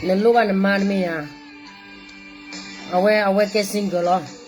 နလိၣ်ဘၣ်နမါတမ့ၢ်ဧါ, အဝဲ အဝဲကဲ single လီၤ.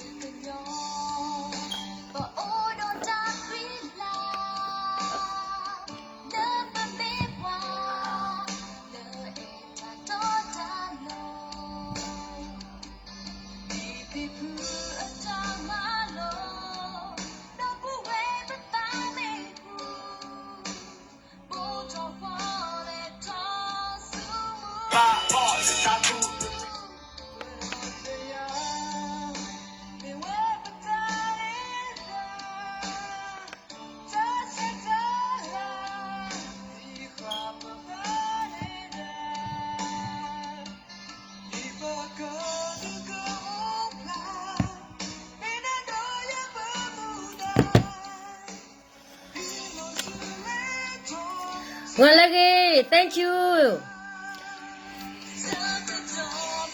ဂီၤလၢအဂ့ၤ, thank you.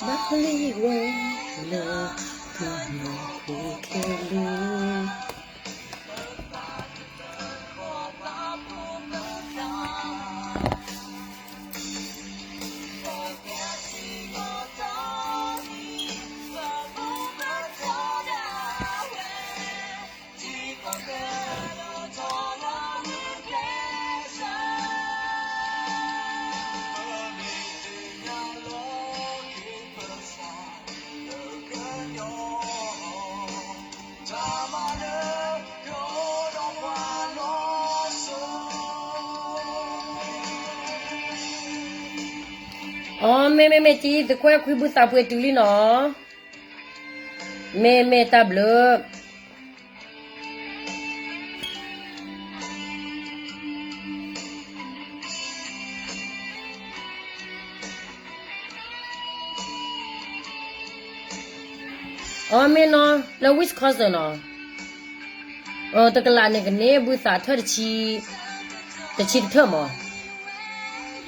ဘၣ်လံဝဲလၢ ခဲလၢာ် အီ မ့မ့ၢ်မ့ၢ်တံ သခွဲခွံဘုသးပှ့ၤတုၤလံနီၤ, မ့မ့ၢ်တၢ်ဘျုး အီ မ့ၢ်နီၤ လၢ Wisconsin နီၤ, တကလးန့ၣ်ကန့ၢ်ဘုသးထၢၣ်တဆံ, တဆံတထၢၣ်မး,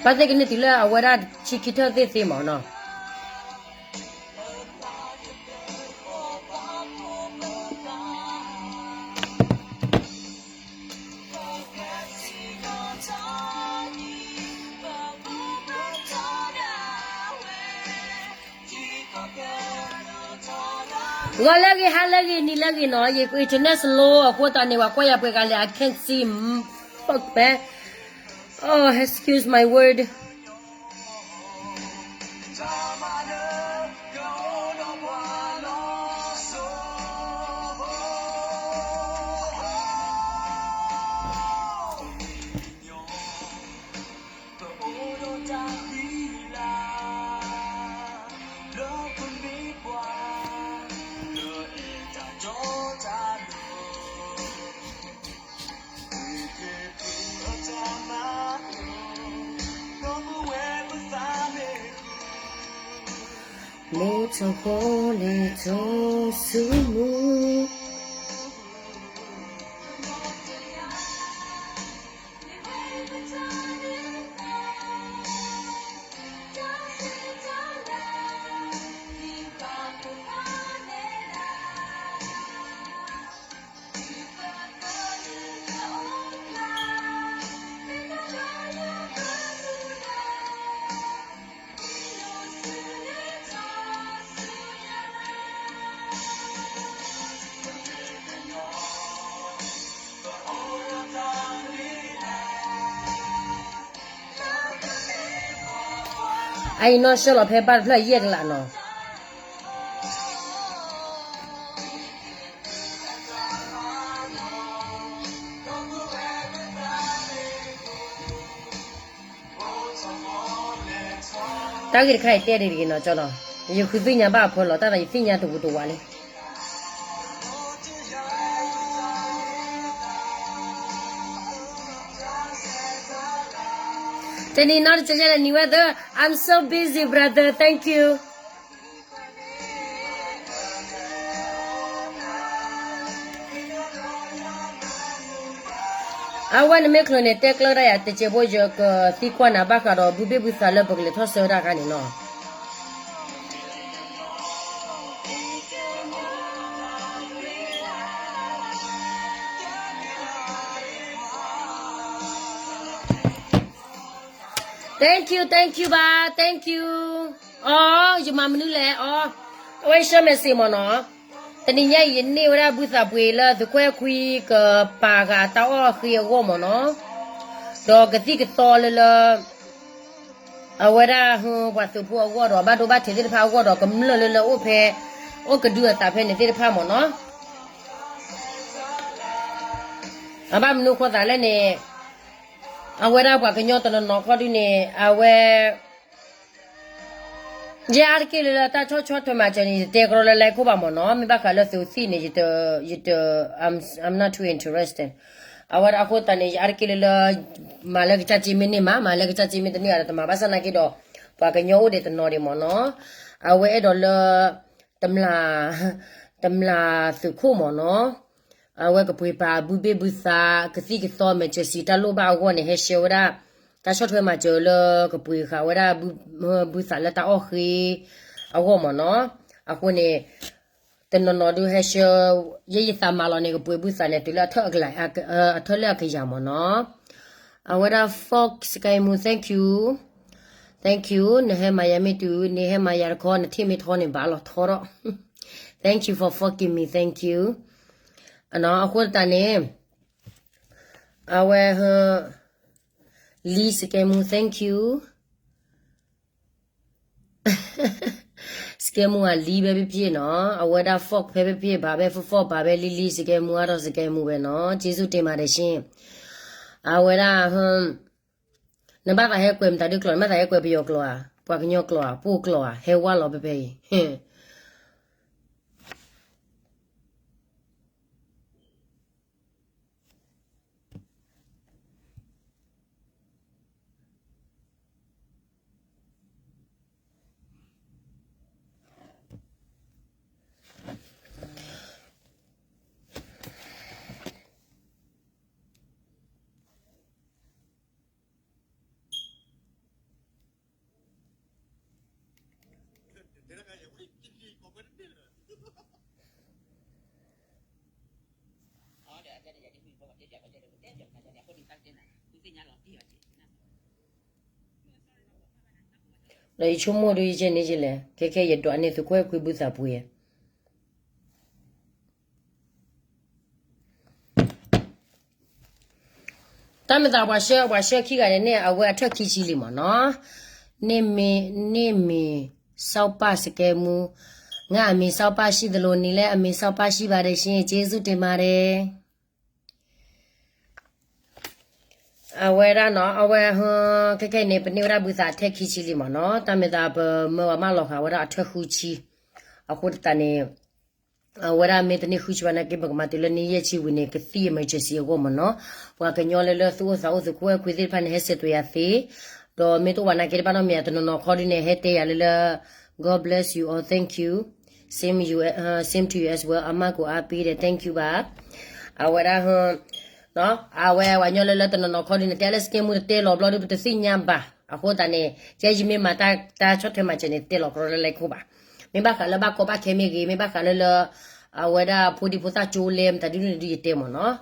ဘၣ်သ့ၣ်ကန့ၢ်တုၤလၢအဝဲဒၣ်တဆံခံထၢၣ်သ့ၣ်သ့မးနီၤ. ဂီၤလၢအဂ့ၤ, ဟါလၢအဂ့ၤ, နံၤလၢအဂ့ၤနီၤ, ယ internet slow အဃိသတးန့ၣ် ပှၤကွၢ်ယၤပှဲၤဂၤလဲၣ်, I can't see, fuck man, oh excuse my word. လဲၤထီၣ်ဃီလဲၤထီၣ်ဆူမူ အအံၤနီၢ်ဆှၢလီၤဖဲဘၣ်တဖျၢၣ်ယဲၢ်ကလးနီၤ. တၢ်ဂ့ၢ်တခါအံၤတဲဒ်တဂ့ၤနီၤ ကၠီနီၤ, ယဃုသ့ၣ်ညါဘၣ်အဖၢလီၤ တၢ်သးယသ့ၣ်ညါတဝူတဝးလံ. Thank you, brother, thank you. အဝဲနမ့ၢ်ချုးန့ၣ် တဲကျၢၤဒၣ်ယၤတစဲးဖိ ယကသံကွၢ်နၤဘၣ်ဃးဒီး ဘုဘ့ၣ်ဘုသးလၢပကလဲၤထီၣ်ဆၢတၢ်အခါန့ၣ်နီၤ. Thank you, thank you ဘၣ်, thank you. အီ, ယမၤမနုၤလဲၣ်အီ, အဝဲ share message မ့ၢ်နီၤ, တနံၤညါအံၤယန့ၢ်ဝဲဒၣ်ဘုသးပှ့ၤလၢသုးခိၣ်အဲၣ်ခွံကပာ်ဃာ်အတၢ်အီၣ်ဃ့အဂီၢ်မ့ၢ်နီၤ, ဒီးကသံၣ်ကသီလၢလၢ အဝဲဒၣ်ဟၢ ပှၤသုးဖိအဂီၢ်ဒီး ဘၣ်ဒိဘၣ်ထံးသ့ၣ်တဖၣ်အဂီၢ်ဒီး ကမျၢၢ်လၢလၢအိၣ်ဖဲ အိၣ်ကဒုအသးဖဲန့ၣ်သ့ၣ်တဖၣ်မ့ၢ်နီၤ, အဘၣ်မနုၤဃိသးလဲၣ်န့ၣ်, အဝဲဒၣ်ပှၤကညီတနီၤနီၤခီဒုန့ၣ် အဝဲ ယအါတက့ၢ်လၢလၢတၢ်ဆီၣ်ဆီၣ်ထွဲမၤစၢၤန့ၣ် ယတဲကရီလၢလၢခိၣ်ဘၣ်မ့ၢ်နီၤ, မ့ၢ်ဘၣ်ဃးလၢသုးသံၣ်န့ၣ် ယတ, ယတ, I'm, I'm not too interested. အဝဲဒၣ်အဃိသတးန့ၣ် ယအါတက့ၢ်လၢလၢ မၤလၢကစၢ်စ့မ့ၢ်န့ၢ်မး, မၤလၢကစၢ်စ့မ့ၢ်တန့ၢ်အတမၤဘၣ်ဆၣ်နာ်က့ဒီး ပှၤကညီအိၣ်ဒံးတနီၤဒံးမ့ၢ်နီၤ, အဝဲအဲၣ်ဒိးလၢ တမျး, တမျးသုးခိၣ်မ့ၢ်နီၤ, အဝဲကပှ့ၤပာ်ဘုဘ့ၣ်ဘုသး ကသံၣ်ကသီ emergency တၢ်လိၣ်ဘၣ်အဂီၢ်န့ၣ် ဟဲဆှၢဝဲဒၣ် တၢ်ဆီၣ်ထွဲမၤစၢၤလၢကပှ့ၤဃာ်ဝဲဒၣ် ဘုသးလၢတၢ်အီၣ်ဃ့အဂီၢ်မ့ၢ်နီၤ, အဃိန့ၣ် တနီၤနီၤဒုးဟဲဆှၢ, ယဲယသးမၤလီၤန့ၣ် ကပှ့ၤဘုသးန့ၣ် တုၤလၢအထၢၣ်အကယၤမ့ၢ်နီၤ, အဝဲဒၣ် fork စကဲမူ thank you, thank you, နဟဲမၤယၤမ့ၢ်တုၤ နဟဲမၤယၤတခီ နထံၣ်မ့ၢ်ထီန့ၣ်ဘၣ်လီၤထီထီၣ်, thank you for forking me, thank you. အဃိသတးန့ၣ် အဝဲ လံစကဲမူ thank you. စကဲမူအလံဖဲဖဲဖဲနီၤ, အဝဲဒၣ် fork ဖဲဖဲဖဲဘၣ်ဖဲ fork ဘၣ်ဖဲလံလံ စကဲမူအါထီၣ်စကဲမူဝဲနီၤ, ကျေးဇူးတင်ပါတယ်ရှင်. အဝဲဒၣ် နဘၣ်သးဟဲကွဲးမတၤဒုကျိာ်, နဘၣ်သးဟဲကွဲးပယီၤကျိာ်ဧါ, ပှၤကညီကျိာ်ဧါ, ပှိၢ်ကျိာ်ဧါ, ဟဲဝါလီၤဖဲဖဲအံၤ ဒီးယဆိကမိၣ်ဒုးယကဲန့ၣ်ယလဲၣ်, ခဲခဲယဒွးန့ၢ်သုးခိၣ်အဲၣ်ခွံဘုသးပှ့ၤ တၢ်မ့ၢ်သးပှၤဆှၢ, ပှၤဆှၢခံဂၤန့ၣ် အဝဲအထၢၣ်ခံဆံလံမ့ၢ်နီၤ, န့ၣ်မ့ၢ်, န့ၣ်မ့ၢ်စီၤပၤစကဲမူ, ငါအမေစီၤပၤရှိသလို နည်းလည်းအမေစီၤပၤရှိပါတယ်ရှင်, ကျေးဇူးတင်ပါတယ်. အဝဲဒၣ်နီၤ, အဝဲ ခဲခဲအံၤန့ၣ် ပန့ၢ်ဝဲဒၣ်ဘုသးအထၢၣ်ခံဆံလံမ့ၢ်နီၤ, တၢ်မ့ၢ်သးပမၢဝဲမၢလီၤဃာ်ဝဲဒၣ်အထၢၣ်ဃုဆံ, အဃိသတးန့ၣ် အဝဲဒၣ်မ့ၢ်တန့ၢ်ဃုဆံဘၣ်နာ်က့ ပကမၤတုၤလၢနံၣ်ယဲၢ်ဆံဝံၤန့ၣ် ကသံၣ် emergency အဂီၢ်မ့ၢ်နီၤ, ပှၤကညီလၢလၢသုအိၣ်သးအိၣ်သုးခိၣ်အဲၣ်ခွံသ့ၣ်တဖၣ်န့ၣ် ဟဲစဲးသွဲးယၤသ့, ဒီးမ့ၢ်တအိၣ်ဘၣ်နာ်က့တဘၣ်နီတမံၤ တနီၤနီၤခီဒုန့ၣ် ဟဲတဲယၤလၢလၢ God bless you all, thank you, same you, uh, same to you as well, အမါကိုအားပေးတယ်, thank you ဘၣ်, အဝဲဒၣ် အဝဲပှၤကညီလၢလၢတနီၤနီၤခီဒုန့ၣ် တဲလၢစကဲမူတတဲလီၤဘျီဒု ပတသ့ၣ်ညါဘၣ်, အဃိသတးန့ၣ် ကဲယမ့ၢ်မၤတၢ်ဆီၣ်ထွဲမၤစၢၤန့ၣ် တဲလီၤကရီလၢလၢခိၣ်ဘၣ်, မ့ၢ်ဘၣ်ဃးလၢဘၣ်ကီဘၣ်ခဲမ့ၢ်ဂ့ၤ, မ့ၢ်ဘၣ်ဃးလၢလၢ အဝဲဒၣ်ဖိဒံဖိသၣ်ကၠိလဲၣ် မတၤဒုန့ၣ်ဒုယတဲမ့ၢ်နီၤ,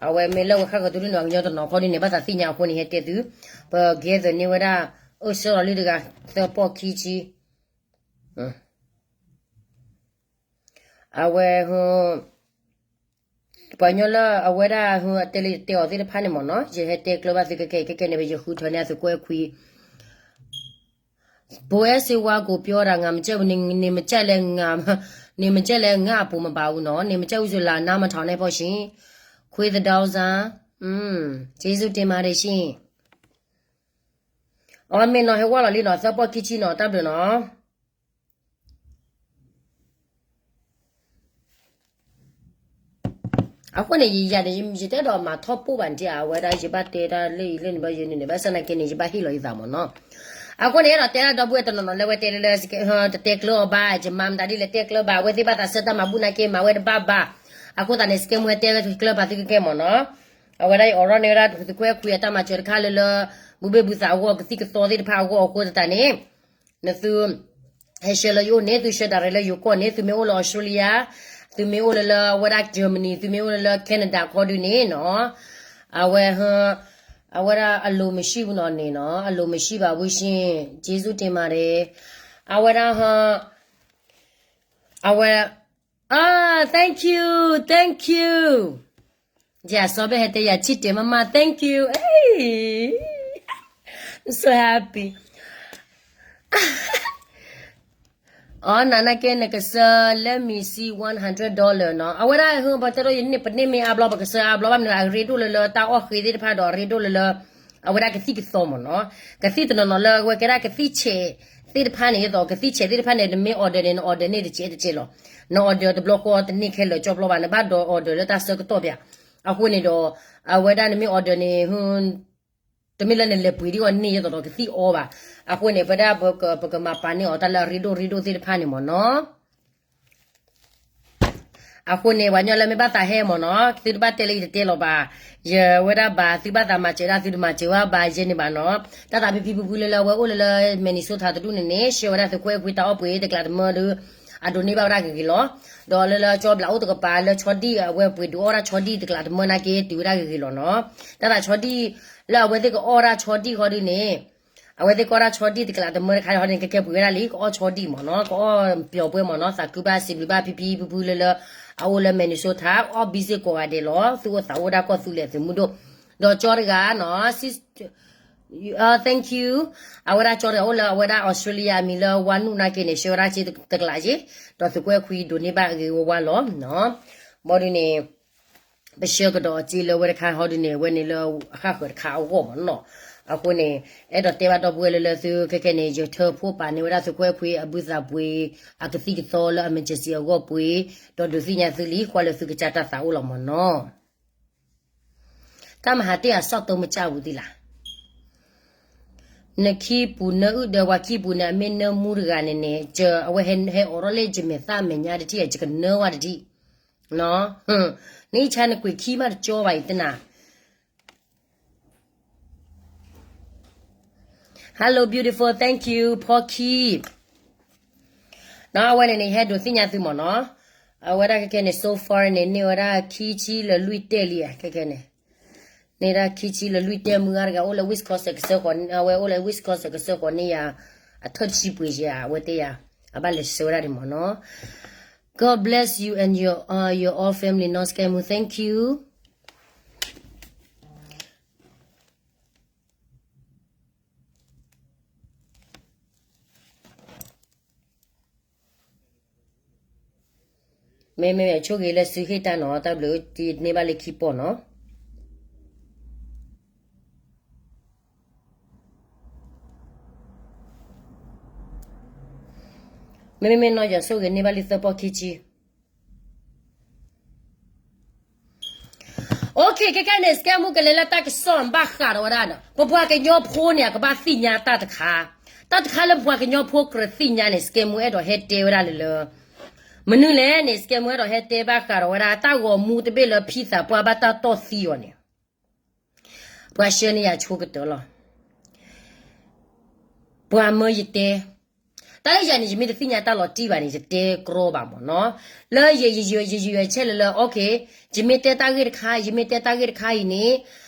အဝဲမ့ၢ်လၢဝဲဃၣ်ဃၢၤတဒုန့ၣ် ပှၤကညီတနီၤခီဒုန့ၣ် ဘၣ်သးသ့ၣ်ညါအဃိန့ၣ် ဟဲတဲသု, ပ gather န့ၢ်ဝဲဒၣ် အိၣ်ဆၢလီၤလံတဂၤ သၢပီၢ်ခံဆံ အဝဲ ပှၤကညီလၢအဝဲဒၣ် တဲလၢယတဲအီၤသ့ၣ်တဖၣ်န့ၣ်မ့ၢ်နီၤ, ယဟဲတဲကျၢၤဘၣ်သုခဲကဲအံၤ, ခဲကဲန့ၣ် ပယဃုထၢန့ၢ်အသုးခိၣ်အဲၣ်ခွံ, ဘိၣ်အဲၣ်စ့ဝါကိးပျီဒၣ် ငါမကြိုက်ဘူး, နမကြိုက်လဲၣ်, နမကြိုက်လဲၣ် ငါအပူၤမပါဘူးနော်, နမကြိုက်ဘူးဆိုလာနားမထောင်နဲ့ပေါ့ရှင်, ခွေးသဒီစံ, อืม, ကျေးဇူးတင်ပါတယ်ရှင်. အီ မ့ၢ်နီၤ ဟဲဝါလီၤလံနီၤ, သၢပီၢ်ခံဆံနီၤ, တၢ်ဘျုးနီၤ. အဃိန့ၣ် ယယၤန့ၣ် ယတအဲၣ်ဒိးမၤထီၣ်ပိၢ်ဘၣ်နထံၣ်ဧါ, အဝဲဒၣ်ယဘၣ်တဲတၢ်လၢအံၤလၢန့ၣ်ဘၣ်ယဲန့ၣ်န့ၣ် ဘၣ်ဆၣ်နာ်က့န့ၣ် ယဘၣ်ဟ့ၣ်လီၤယသးမ့ၢ်နီၤ. အဃိန့ၣ် အဲၣ်ဒိးတဲဒၣ်ဒီပုၢ်ဝဲၢ်တနီၤနီၤလၢဝဲတဲလၢလၢ တတဲကျၢၤအီၤဘၣ်, ယမၤမတၤဒ်လဲၣ်တဲကျၢၤဘၣ်, အဝဲသ့ၣ်ဘၣ်သးဆၢတၢ်မၤဘူၣ်နာ်က့ မၤဝဲတဘၣ်ဘၣ်. အဃိသတးန့ၣ် စကဲမူဟဲတဲကျၢၤပာ်သုကကဲမ့ၢ်နီၤ. အဝဲဒၣ်ယအိးထီၣ်န့ၢ်ဝဲဒၣ်သုးခိၣ်အဲၣ်ခွံအတၢ်မၤစၢၤတခါလၢလၢ ဘူၣ်ဘ့ၣ်ဘူၣ်သးအဂီၢ် ကသံၣ်ကသီသ့ၣ်တဖၣ်အဂီၢ်အဃိသတးန့ၣ် နသု ဟဲဆှၢလၢယအိၣ်န့ၣ် သုဆှၢဒၣ်ရဲၣ်လၢယိၤကီၢ်န့ၣ် သုမ့ၢ်အိၣ်လၢ Australia, သုမ့ၢ်အိၣ်လၢလၢအဝဲဒၣ် Germany, သုမ့ၢ်အိၣ်လၢလၢ Canada ခီဒုန့ၣ်နီၤ, အဝဲ အဝဲဒၣ်အလိၤမံၤဆံၣ်ဘူးနီၤန့ၣ်နီၤ, အလိၤမံၤဆံၣ်ဘၣ်ဝံၤဆံၣ်, ကျေးဇူးတင်ပါတယ်. အဝဲဒၣ်ဟီ, အဝဲ, အ, thank you, thank you. ယၤစီၤဘဲဟဲတဲယၤဆံတဲာ်မးမး thank you. I'm so happy. အီ နၤနာ်က့နကစၢ် let me see one hundred dollar နီၤ. အဝဲဒၣ်ဟၢ ပတဲဒိယန့ၢ် ပန့ၢ်မ့ၢ်အါဘျီ ပကစၢ်အါဘျီ ဘၣ်မနုၤအရ့ဒိၣ်လၢလၢတၢ်အီၣ်ဃ့သ့ၣ်တဖၣ်ဒီး အရ့ဒိၣ်လၢလၢ အဝဲဒၣ်ကသံၣ်ကသီမ့ၢ်နီၤ. ကသံၣ်တနီၤနီၤလၢအဝဲကဲဒၣ်ကသံၣ်ဆဲးသ့ၣ်တဖၣ်န့ၣ်သီး ကသံၣ်ဆဲးသ့ၣ်တဖၣ်န့ၣ် နမ့ၢ် order န့ၣ် န order န့ၢ်တကဲးတကဲးလီၤ. န order တဘျီဃီတန့ၢ်ခဲလၢာ်ကၠီဘျီဘၣ် နဘၣ်ဒီး order လၢတၢ်ဆၢကတီၢ်ပၠး. အဃိန့ၣ်ဒီး အဝဲဒၣ်နမ့ၢ် order န့ၣ် တမ့ၢ်လၢနလဲၤပှ့ၤဒံးအီၤန့ၢ်ယသိးဒီးကသံၣ်အီဘၣ်. အဃိန့ၣ် ပဝဲဒၣ်ပကမၤပာ်န့ၢ်အီၤတၢ်လၢအရ့ဒိၣ်ရ့ဒိၣ်သ့ၣ်တဖၣ်န့ၣ်မ့ၢ်နီၤ. အဃိန့ၣ် ပှၤညီလၢမ့ၢ်ဘၣ်သးဟဲမ့ၢ်နီၤ သုတဘၣ်တဲလၢယတတဲလီၤဘၣ်. ယဝဲဒၣ်ဘၣ် သုဘၣ်သးမၤစၢၤဒၣ် သုတမၤစၢၤဝဲဘၣ်ယဲန့ၣ်ဘၣ်နီၤ. တၢ်သးဖံဖံဖုဖုလၢလၢအဝဲအိၣ်လၢလၢ Minnesota တဒူၣ်န့ၣ်န့ၣ် ဆှၢဝဲဒၣ်သုးခွဲးခွံတၢ်အီၣ်ပှ့ၤတကျးတမၢဒီး အဒိးန့ၢ်ဘၣ်ဝဲဒၣ်ဂ့ၤဂ့ၤလီၤ. ဒီးလၢလၢကၠီဘျးအိၣ်တကပၤလၢဆီဒံၣ်အဝဲပှ့ၤဒုးအီၣ်ဒၣ်ဆီဒံၣ်တကျးတမၢနာ်က့ တုၤဝဲဒၣ်ဂ့ၤဂ့ၤလီၤနီၤ. တၢ်သးဆီဒံၣ် လၢအဝဲသ့ၣ်ကအီၣ်ဒၣ်ဆီဒံၣ်ဃီဒုးန့ၣ် အဝဲသ့ၣ်ကအီၣ်ဒၣ်ဆီဒံၣ်တကျးတမၢတခါဟီန့ၣ် ကကဲပှ့ၤဝဲဒၣ်လံ ကအီၣ်ဆီဒံၣ်မ့ၢ်နီၤ ကအီၣ်ပျီၤပွဲမ့ၢ်နီၤ သးခုဘၣ်စံးဘျုးဘၣ်ဖံဖံဖုဖုလၢလၢ အအိၣ်လၢ Minnesota အီၣ်ဘံစ့ၢ်ကိးဂၤဒဲးလီၤ သူၣ်အိၣ်သးအိၣ်ဒၣ်ကီၢ်သူလ့ၤသုးမုၢ်ဒိၣ် ဒီးကၠီတဂၤနီၤ thank you အဝဲဒၣ်ကၠီတဂၤအိၣ်လၢအဝဲဒၣ် Australia အမံၤလၢဝါနုၣ်နာ်က့န့ၣ် ဆှၢဝဲဒၣ်စ့တကျးစ့ ဒီးသုးခွဲးခွံဒိးန့ၢ်ဘၣ်အဂ့ၤဝဲဝါလီၤ ဘီဒုးန့ၣ် ပဆှၢကဒီးအစ့လၢဝဲတခါဟီဒုးန့ၣ် အဝဲန့ၣ်လၢအဃၣ်ဃၢၤတခါအဂီၢ်မ့ၢ်နီၤ. အဃိန့ၣ် အဲၣ်ဒိးတဲဘၣ်ဒီပုၢ်ဝဲၢ်လၢလၢသုခဲကဲန့ၣ် ယထၢဖှိၣ်ပာ်န့ၢ်ဝဲဒၣ်သုးခွဲးခွံအဘုသးပှ့ၤ အကသံၣ်ကသီလၢ emergency အဂီၢ်ပှ့ၤ ဒီးဒုးသ့ၣ်ညါသုလံ ကွၢ်လၢသုကစၢ်တၢ်သးအိၣ်လီၤမ့ၢ်နီၤ. တၢ်မၤဟးတ့ၢ်အစီၣ်တိမ့ၢ်ကၢ်ပူၤသ့လး နခံပူၤနၢအုၣ်ဒီးပှၤခံပူၤန့ၣ် အမ့ၢ်နၢမူတဂၤန့ၣ်န့ၣ် အဝဲဟဲအိးထီၣ်လၢယမဲာ်သၣ်မဲာ်ညါတထံၣ် ယကနၢဝဲတထံၣ် နအံၤဆါနကွံာ်ခံမးတကၠီဘၣ်အံၤတနၤ Hello beautiful, thank you ဖီခံ နီၤ အဝဲန့ၣ်န့ၣ် ယဟဲဒိးသ့ၣ်ညါသုမ့ၢ်နီၤ အဝဲဒၣ်ခဲကဲန့ၣ် so far န့ၣ် န့ၢ်ဝဲဒၣ်ခံဆံလၢလွံၢ်တဲာ်လံ ခဲကဲန့ၣ် န့ၢ်ဒၣ်ခံဆံလၢလွံၢ်တဲာ် မုၢ်ဂၤတဂၤအိၣ်လၢ Wisconsin ကစၢၢ်ဃီၤ အဝဲအိၣ်လၢ Wisconsin ကစၢၢ်ဃီၤန့ၢ်ယၤ အထၢၣ်တဆံပှ့ၤယၤ အဝဲတဲယၤ အဘၣ်လဲၤဆှၢဝဲဒၣ်ဒ်မ့ၢ်နီၤ God bless you and your, uh, your all family နီၤ Scammo, thank you. မ့မ့ၢ်ဆိၣ်ဂ့ၤလၢသုဟ့ၣ်တၢ်နီၤ တၢ်ဘျုးတန့ၢ်ဘၣ်လၢခံပီၢ်နီၤ မ့မ့ၢ်နီၤ ယဆိၣ်ဂ့ၤန့ၢ်ဘၣ်လၢသၢပီၢ်ခံဆံ Okay ခဲကဲန့ၣ် Scammo ကလဲၤလၢတၢ်ကစီၣ်ဘၣ်ဃးဒီးဝဲဒၣ်ဒီး ပပှၤကညီဖိန့ၣ် အကဘၣ်သ့ၣ်ညါတၢ်တခါ တၢ်တခါလၢပပှၤကညီဖိကြၢးသ့ၣ်ညါန့ၣ် Scammo အဲၣ်ဒိးဟဲတဲဝဲဒၣ်လၢလၢ မနုၤလဲၣ်န့ၣ် Scammo အဲၣ်ဒိးဟဲတဲဘၣ်ဃးဒီးဝဲဒၣ် တၢ်ဂီၤမူတဘ့ၣ်လၢဖံသးပှၢ်ဘၣ်တၢ်တီၢ်သံအီၤန့ၣ် ပှၤဆှၢန့ၢ်ယၤဆိကတၢၢ်လီၤ ပှၤမၢယတဲ တၢ်လၢယၤန့ၣ် ယမ့ၢ်တသ့ၣ်ညါတၢ်လီၤတံၢ်ဘၣ်န့ၣ် ယတဲကြီဘၣ်မ့ၢ်နီၤ လၢယ ယ ယ ယ ယွဲၢ်ဆဲးလၢလၢ okay ယမ့ၢ်တဲတၢ်ဂ့ၢ်တခါ ယမ့ၢ်တဲတၢ်ဂ့ၢ်တခါအံၤန့ၣ်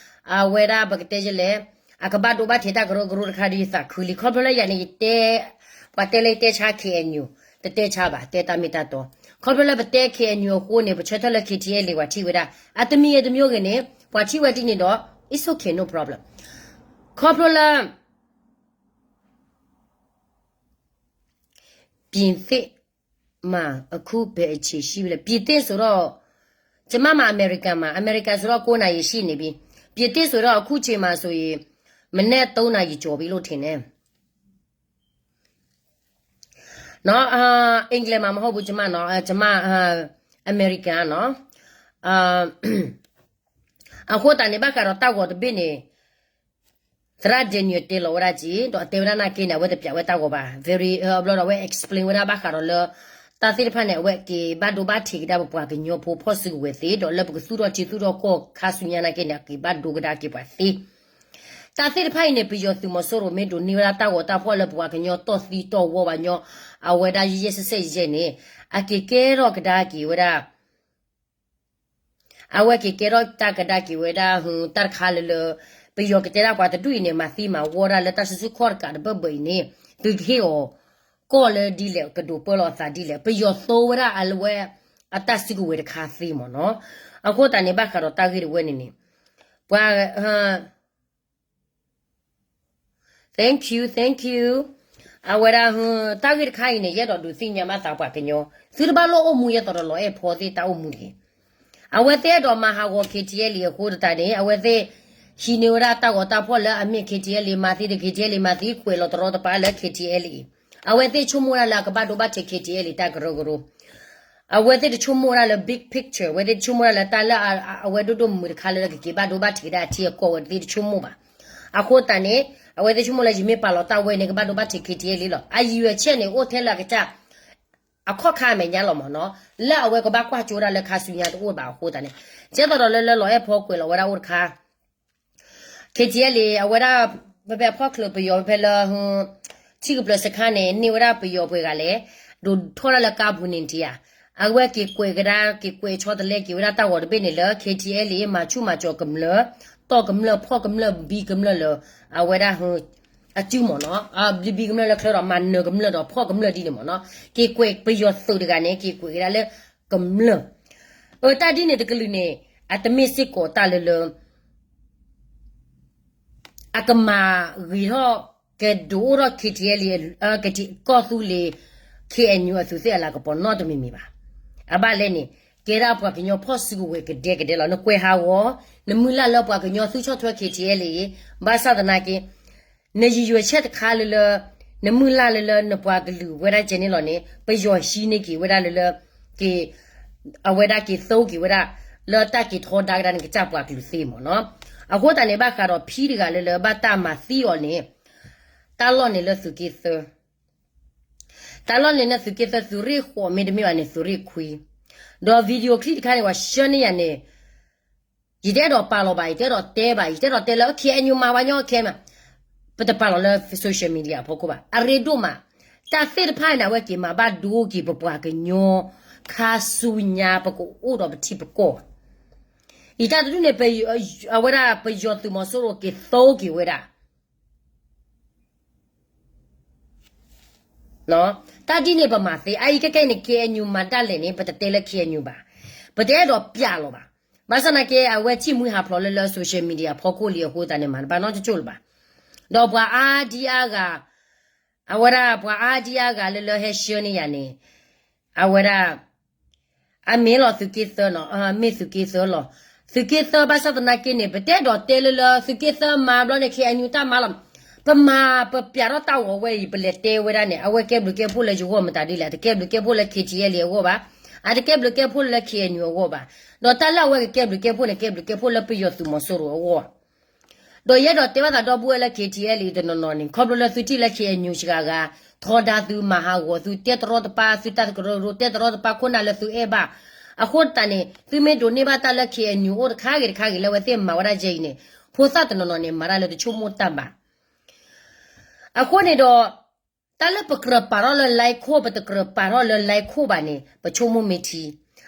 အဝဲဒၣ်ပကတဲယလဲၣ် အကဘၣ်ဒိဘၣ်ထံးတၢ်ကရၢကရိတခါဒီးယသးခုလံ ခီဖျိလၢယၤန့ၣ် ယတဲ ပှၤတဲလၢယတဲဆါ K N U တတဲဆါဘၣ် တဲတၢ်မ့ၢ်တၢ်တီ ခီဖျိလၢပတဲ K N U အဃိန့ၣ် ပဆၢထၢၣ်လၢ K T L ပှၤထံၣ်ဝဲဒၣ် အတမံၤအတမံၤဂ့ၤန့ၣ် ပှၤထံၣ်ဝဲဒ်န့ၣ်ဒီး it's okay no problem ခီဖျိလၢ ပြင်သစ်မှာ အခုဘယ်အချိန်ရှိပြီလဲ ပြင်သစ်ဆိုတော့ ကျမမှာ အမေရိကန်မှာ အမေရိကန်ဆိုတော့ ကိုးနာရီရှိနေပြီ ပြင်သစ်ဆိုတော့ အခုချိန်မှာဆိုရင် မနက်သုံးနာရီကျော်ပြီလို့ထင်တယ်နော် အာ အင်္ဂလန်မှာမဟုတ်ဘူး ကျမနော် အာ ကျမ အာ အမေရိကန်နော် အာ အဃိသတးန့ၣ် ဘၣ်ဃးဒီးတၢ်ဂီၤတဘ့ၣ်န့ၣ် သရၣ် Daniel တဲလီၤဝဲဒၣ်က့ၤ ဒီးအတဲဝဲဒၣ်နာ်က့န့ၣ် အဝဲတပျးဝဲတၢ်ဂီၤဘၣ် very အဘျီဒီးအဝဲ explain ဝဲဒၣ်ဘၣ်ဃးဒီးလၢ တၢ်သ့ၣ်တဖၣ်န့ၣ် အဝဲက့ၤဘၣ်ဒိဘၣ်ထံးကဒါပပှၤကညီဖိဖီၣ်စုကဝဲၤသ့ ဒီးလၢပကသူၣ်ထီၣ်ထံသူၣ်ထီၣ်ကီၢ်ခါဆူညါနာ်က့န့ၣ် အက့ၤဘၣ်ဒိကဒါက့ၤပှၤသ့ တၢ်သ့ၣ်တဖၣ်အံၤန့ၣ် ပယီၤသုးမီၤစိရိၤမ့ၢ်ဒိးန့ၢ်ဝဲဒၣ်တၢ်ဂီၤတၢ်ဖီၣ်လၢပပှၤကညီတီၢ်သံတီၢ်ဝီဘၣ်ညီ အဝဲဒၣ်ယဲၢ်ယဲၢ်စဲးစဲးယဲၢ်န့ၣ် အက့ၤကဲထီၣ်ကဒါက့ၤဝဲဒၣ် အဝဲက့ၤကဲထီၣ်တၢ်ကဒါက့ၤဝဲဒၣ် တၢ်တခါလၢလၢ ပယီၤကတဲဒၣ်ပှၤတဒူၣ်အံၤန့ၣ် မၤသံမၤဝီဒၣ်လၢတၢ်စုဆူၣ်ခီၣ်တကးတဘၢၣ်ဘၢၣ်အံၤန့ၣ် သုကဟ့ၣ်အီၤ ကီၢ်လၢဒ်လဲၣ် ကဒိးပၢလီၤအသးဒ်လဲၣ် ပယီၤသိဝဲဒၣ်အဝဲ အတၢ်စုကဝဲၤတခါသ့မ့ၢ်နီၤ. အဃိသတးန့ၣ် ဘၣ်ဃးဒီးတၢ်ဂ့ၢ်တဝဲန့ၣ်န့ၣ် ပှၤ thank you, thank you. အဝဲဒၣ် တၢ်ဂ့ၢ်တခါအံၤန့ၣ် ယအဲၣ်ဒိးဒုးသ့ၣ်ညါဘၣ်သးပှၤကညီ သုတဘၣ်လိၣ်အိၣ်မူ ယဲသိးဒီးလီၤအဲၣ်ဖီသ့ၣ်တၢ်အိၣ်မူတဂ့ၤ. အဝဲသ့ၣ်အဲၣ်ဒိးမၤဟးဂီၤ K T L A အဃိသတးန့ၣ် အဝဲသ့ၣ် ဟံးန့ၢ်ဝဲဒၣ်တၢ်ဂီၤတၢ်ဖီၣ်လၢအမ့ၢ် K T L A မၤသံဒီး K T L A မၤသံ ကွဲးလီၤတရီတပါလၢ K T L A အဝဲသ့ၣ်ဆိကမိၣ်ဝဲဒၣ်လၢအကဘၣ်ဒိဘၣ်ထံး K T L A တၢ်ကရၢကရိ အဝဲသ့ၣ်တဆိကမိၣ်ဝဲဒၣ်လၢ big picture, အဝဲသ့ၣ်တဆိကမိၣ်ဝဲဒၣ်လၢတၢ်လၢအဝဲဒိၣ်ဒိၣ်မုၢ်မုၢ်တခါလၢကက့ၤဘၣ်ဒိဘၣ်ထံးကဒါအထံအကီၢ် အဝဲသ့ၣ်တဆိကမိၣ်ဘၣ်. အဃိသတးန့ၣ် အဝဲသ့ၣ်ဆိကမိၣ်လၢယမ့ၢ်ပာ်လီၤတၢ်ဝဲန့ၣ် ကဘၣ်ဒိဘၣ်ထံး K T L A လံလီၤ. အရည်ရွယ်ချက်န့ၣ် အိၣ်ထဲလၢအကစၢ် အခီၣ်ခါအမဲာ်ညါလီၤမ့ၢ်နီၤ, လၢအဝဲကဘၣ်ကွၢ်ကၠိဒၣ်လၢခါဆူညါတအိၣ်ဘၣ်အဃိသတးန့ၣ်, ကဲသိးဒီးလၢလၢလီၤအဲၣ်ဖီကွဲးလီၤဝဲဒၣ်အိၣ်တခါ K T L A အဝဲဒၣ် ဖဲဖဲအဖီၣ်ချၢပယီၤဖဲလၢ ထံကပျၢၤစခါန့ၣ် န့ၢ်ဝဲဒၣ်ပယီၤပှဲၤဂၤလဲၣ်, ဒိးထီၣ်ဒၣ်လၢကါပူၤန့ၣ်ထံဧါ, အဝဲက့ၤကွဲးကဒါ က့ၤကွဲးဆီတလဲက့ၤဝဲဒၣ်တၢ်ဂီၤတဘ့ၣ်န့ၣ်လၢ K T L A မၤဆူၣ်မၤစီၤကမျၢၢ်, တီၢ်ကမျၢၢ် ဖီၣ်ကမျၢၢ် ဘံကမျၢၢ်လၢ အဝဲဒၣ် အစုမ့ၢ်နီၤ, ဘံဘံကမျၢၢ်လၢချၢဒီး မၤနၢၤကမျၢၢ်ဒီးဖီၣ်ကမျၢၢ်ဒ်န့ၣ်မ့ၢ်နီၤ, က့ၤကွဲးပယီၤသုးတဂၤန့ၣ် က့ၤကွဲးကဒါလၢ ကမျၢၢ် အတၢ်ဒ်န့ၣ်တကလုာ်န့ၣ် အတမ့ၢ်စ့ၢ်ကီးတၢ်လၢလၢ အကမၤဂ့ၤထီၣ် ကဒုးအိၣ်ထီၣ် K T L A ကီၢ်သူလ့ၤ K N U အသုးသ့ၣ်အလၤကပီၤနီတမံၤမံၤဘၣ်. အဘၣ်လဲၣ်န့ၣ် ကဲဒၣ်ပှၤကညီဖီၣ်စုကဝဲၤကဒဲကဒဲလီၤ. နကွဲးဟးဂီၤ နမုၢ်လၢ်လၢပှၤကညီသုးဆီၣ်ထွဲ K T L A ဘၣ်ဆၣ်သနာ်က့ နရည်ရွယ်ချက်တခါလၢလၢ နမုၢ်လၢ်လၢလၢနပှၤကလုာ်ဝဲဒၣ်ကဲန့ၣ်လီၤန့ၣ် ပယီၤဟံးန့ၢ်က့ၤဝဲဒၣ်လၢလၢ က့ၤ အဝဲဒၣ်က့ၤသိက့ၤဝဲဒၣ် လၢတၢ်က့ၤထီဒါကဒါန့ၣ် ကစၢ်ပှၤကလုာ်သ့မ့ၢ်နီၤ. အဃိသတးန့ၣ် ဘၣ်ဃးဒီးဖံတဂၤလၢလၢဘၣ်တၢ်မၤသံအီၤန့ၣ် တၢ်လီၢ်န့ၣ်လၢသုးက့သၢ တၢ်လီၢ်န့ၣ်န့ၣ် သုးက့သၢ သုးရ့ၣ်ဃိးမ့တမ့ၢ်ဘၣ်န့ၣ် သုးရ့ၣ်ခွံ, ဒီး video clip တခါန့ၣ် ပှၤဆှၢန့ၢ်ယၤန့ၣ် ယတအဲၣ်ဒိးပာ်လီၤဘၣ်, ယတအဲၣ်ဒိးတဲဘၣ်, ယတအဲၣ်ဒိးတဲလၢ K N U မၤဝဲညီ K N U မၤ, ပတပာ်လီၤလၢ social media အဖီခိၣ်ဘၣ်. အရ့ဒိၣ်မး, တၢ်သ့ၣ်တဖၣ်န့ၣ် အဝဲက့ၤမၤဘၣ်ဒိက့ၤပပှၤကညီ ခါဆူညါ ပကအိၣ်ဒီးပထံပကီၢ်ဘၣ်. ယတၢ်တဒူၣ်န့ၣ် အဝဲဒၣ်ပယီၤသုးမီၤစိရိၤက့ၤသိက့ၤဝဲဒၣ် တၢ်ဒ်န့ၣ်ပမၤသ့, အအံၤခဲကဲအံၤန့ၣ် K N U မၤဒၣ်လဲာ်န့ၣ် ပတတဲလၢ K N U ဘၣ်, ပတအဲၣ်ဒိးပျးလီၤဘၣ်. ဘၣ်ဆၣ်သနာ်က့ အဝဲထံၣ်မှံဟးဖျိးလၢလၢ social media အဖီခိၣ်လံအဃိသတးန့ၣ် မၤတဘၣ်နီတကၠိၢ်လၢၤဘၣ်. ဒီးပှၤအါဒံအါဂၤ, အဝဲဒၣ်ပှၤအါဒံအါဂၤလၢလၢဟဲဆှၢန့ၢ်ယၤန့ၣ်, အဝဲဒၣ် အမ့ၢ်လီၤသုးက့သၢနီၤ, မ့ၢ်သုးက့သၢလီၤ. သုးက့သၢဘၣ်ဆၣ်သနာ်က့န့ၣ် ပတအဲၣ်ဒိးတဲလၢလၢ သုးက့သၢမၤဘျီန့ၣ် K N U တၢ်မၤလီၤ. ပမၤပပျးထီၣ်တၢ်ဂီၤဝဲအံၤ ပလဲၤတဲဝဲဒၣ်န့ၣ် အဝဲကဲဘျုးကဲဖှိၣ်လၢယဂီၢ်မတၤဒ်လဲၣ်, အတကဲဘျုးကဲဖှိၣ်လၢ K T L A အဂီၢ်ဘၣ်, အတကဲဘျုးကဲဖှိၣ်လၢ K N U အဂီၢ်ဘၣ်. ဒီးတၢ်လၢအဝဲကကဲဘျုးကဲဖှိၣ်န့ၣ် ကဲဘျုးကဲဖှိၣ်လၢပယီၤသုးမီၤစိရိၤအဂီၢ် ဒီးယအဲၣ်ဒိးတဲဘၣ်သးဒီပုၢ်ဝဲၢ်လၢ K T L A တနီၤနီၤန့ၣ် ခီဖျိလၢသုထံၣ်လၢ K N U စှၤဂၤ ထီဒါသု မၤဟးဂီၤသု တဲတရီတပါ သုတၢ်ကရၢကရိ တဲတရီတပါခိၣ်နၢ်လၢသုအဲၣ်ဘၣ်. အဃိသတးန့ၣ် သုမ့ၢ်ဒိးန့ၢ်ဘၣ်တၢ်လၢ K N U အိၣ်တခါဂ့ၤတခါဂ့ၤလၢအဝဲသ့ၣ်မၤဝဲဒၣ်ယဲအံၤန့ၣ် ဖိသၣ်တနီၤနီၤန့ၣ် မၤတၢ်လၢတဆိကမိၣ်တၢ်ဘၣ်. အဃိန့ၣ်ဒီး တၢ်လၢပကြၢးပာ်ထီၣ်လၢ line ခိၣ် ပတကြၢးပာ်ထီၣ်လၢ line ခိၣ်ဘၣ်န့ၣ် ပဆိကမိၣ်မ့ၢ်ထံ.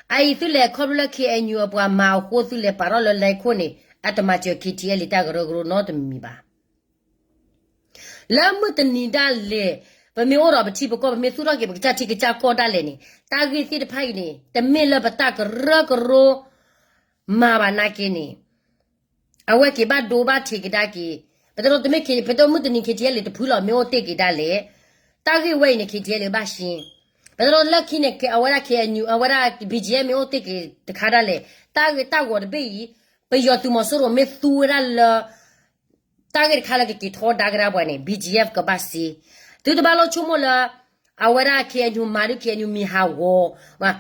အအံၤသုလဲၤခီဖျိလၢ K N U အပှၤမၤအဃိ သုလဲၤပာ်ထီၣ်လၢ line ခိၣ်န့ၣ် အတမၤစၢၤ K T L A တၢ်ကရၢကရိနီတမံၤမံၤဘၣ်. လၢမုၢ်တနံၤဒၣ်လဲာ် ပမ့ၢ်အိၣ်ဒီးပထံပကီၢ် ပမ့ၢ်သူၣ်ထီၣ်က့ၤပကစၢ်ထံကစၢ်ကီၢ်ဒၣ်လဲာ်န့ၣ် တၢ်ဂ့ၢ်သ့ၣ်တဖၣ်အံၤန့ၣ် တမ့ၢ်လၢပတၢ်ကရၢကရိ မၤဘၣ်နာ်က့န့ၣ် အဝဲက့ၤဘၣ်ဒိဘၣ်ထံးကဒါက့ၤ, ပတဒိးတမ့ၢ် ပတမုၢ်တနံၤ K T L A တဖုလီၤ မ့ၢ်အိၣ်တ့ၢ်က့ၤဒၣ်လဲာ်, တၢ်ဂ့ၢ်ဝဲအံၤန့ၣ် K T L A ဘၣ်ရှင်း, ပတဒိးလၢခံန့ၣ် အဝဲဒၣ် K N U အဝဲဒၣ် B G F မ့ၢ်အိၣ်တ့ၢ်က့ၤတခါဒၣ်လဲာ်, တၢ်ဂ့ၢ်တၢ်ဂီၤတဘ့ၣ်အံၤ ပယီၤသုးမီၤစိရိၤမ့ၢ်သူဝဲဒၣ်လၢ တၢ်ဂ့ၢ်တခါလၢကက့ၤထီဒါကဒါပှၤန့ၣ် B G F ကဘၣ်စ့, သုတဘၣ်လိၣ်ဆိကမိၣ်လၢ အဝဲဒၣ် K N U မၤဒုး K N U မံၤဟးဂီၤ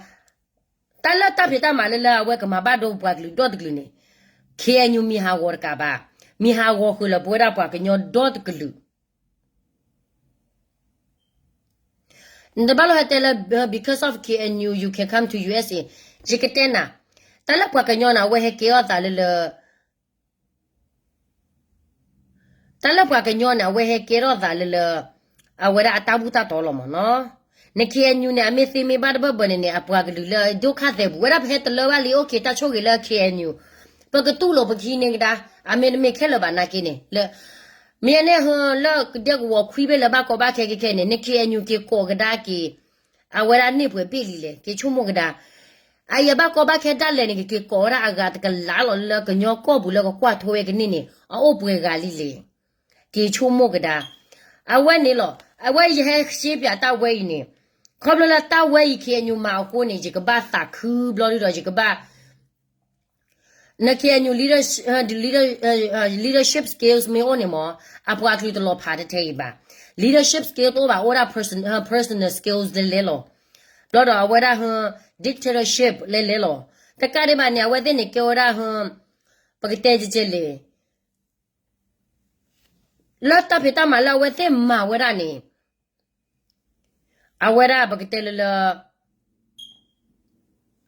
တၢ်လၢတၢ်ဖံးတၢ်မၤလၢလၢအဝဲကမၤဘၣ်ဒိပှၤကလုာ်ဒီတကလုာ်န့ၣ် K N U မံၤဟးဂီၤတကးဘၣ်, မံၤဟးဂီၤဃုာ်လၢပဝဲဒၣ်ပှၤကညီဒီတကလုာ်. နတဘၣ်လိၣ်ဟဲတဲလၢ because of K N U you can come to U S A, ယကတဲနၤ, တၢ်လၢပှၤကညီန့ၣ် အဝဲဟဲကဲထီၣ်သးလၢလၢ တၢ်လၢပှၤကညီန့ၣ် အဝဲဟဲကဲထီၣ်သးလၢလၢ အဝဲဒၣ်အတၢ်ဘူၣ်တၢ်တီလီၤမ့ၢ်နီၤ. န K N U န့ၣ် အမ့ၢ်သ့မ့ၢ်ဘၣ်တဘၢဘၢန့ၣ်န့ၣ် အပှၤကလုာ်လၢဒိၣ်ခါသဲးပူၤ ဝဲဒၣ်ပဟဲတလၢဘၣ်လံ အိၣ်က့ၤတၢ်ဆိၣ်ဂ့ၤလၢ K N U, ပကတူၢ်လိာ်ပကဟံးန့ၢ်ကဒါ, အမ့ၢ်တမ့ၢ်ခဲလၢာ်ဘၣ်နာ်က့န့ၣ် လၢ မ့ၢ်အန့ၣ်ဟၢ လၢကဒဲကဝီၤခွံဘ့ၣ်လၢဘၣ်ကီဘၣ်ခဲခဲခဲန့ၣ် န ခ့ၣ်အဲၣ်ယူၣ် က့ၤကိးကဒါက့ၤ အဝဲဒၣ်န့ၢ်ပှဲၤဘ့ၣ်လံလဲၣ်, က့ၤဆိကမိၣ်ကဒါ. အအံၤအဘၣ်ကီဘၣ်ခဲဒၣ်လဲာ်န့ၣ် ကက့ၤကိးဝဲဒၣ်အဂၤတကလးလီၤ လၢကညီကီၢ်ပူၤလၢကကွၢ်ထိဝဲကန့ၢ်န့ၣ် အအိၣ်ပှဲၤဂၤလံလဲၣ်. က့ၤဆိကမိၣ်ကဒါ. အဝဲန့ၣ်လီၤ. အဝဲယဟဲရှဲပၠးတၢ်ဝဲအံၤန့ၣ်, ခီဖျိလၢတၢ်ဝဲအံၤ ခ့ၣ်အဲၣ်ယူၣ် မၤအဃိန့ၣ် ယကဘၣ်သးခုဘျီဒုဒီး ယကဘၣ် န ခ့ၣ်အဲၣ်ယူၣ် leader, leader, leadership skills မ့ၢ်အိၣ်န့ၣ်မ့ၢ် အပှၤကလုာ်တလီၤဖးထဲအံၤဘၣ်. Leadership skill တအိၣ်ဘၣ်, အိၣ်ဒၣ် person, personal skills လဲလဲလီၤ. ဘျီဒီးအဝဲဒၣ်ဟ dictatorship လဲလဲလီၤ. တကးဒံးဘၣ်န့ၣ် အဝဲသ့ၣ်န့ၣ်ကဲဝဲဒၣ်ဟ ပကတဲကဲလဲၣ် လၢတၢ်ဖံးတၢ်မၤလၢအဝဲသ့ၣ်မၤဝဲဒၣ်န့ၣ် အဝဲဒၣ်ပကတဲလၢလၢ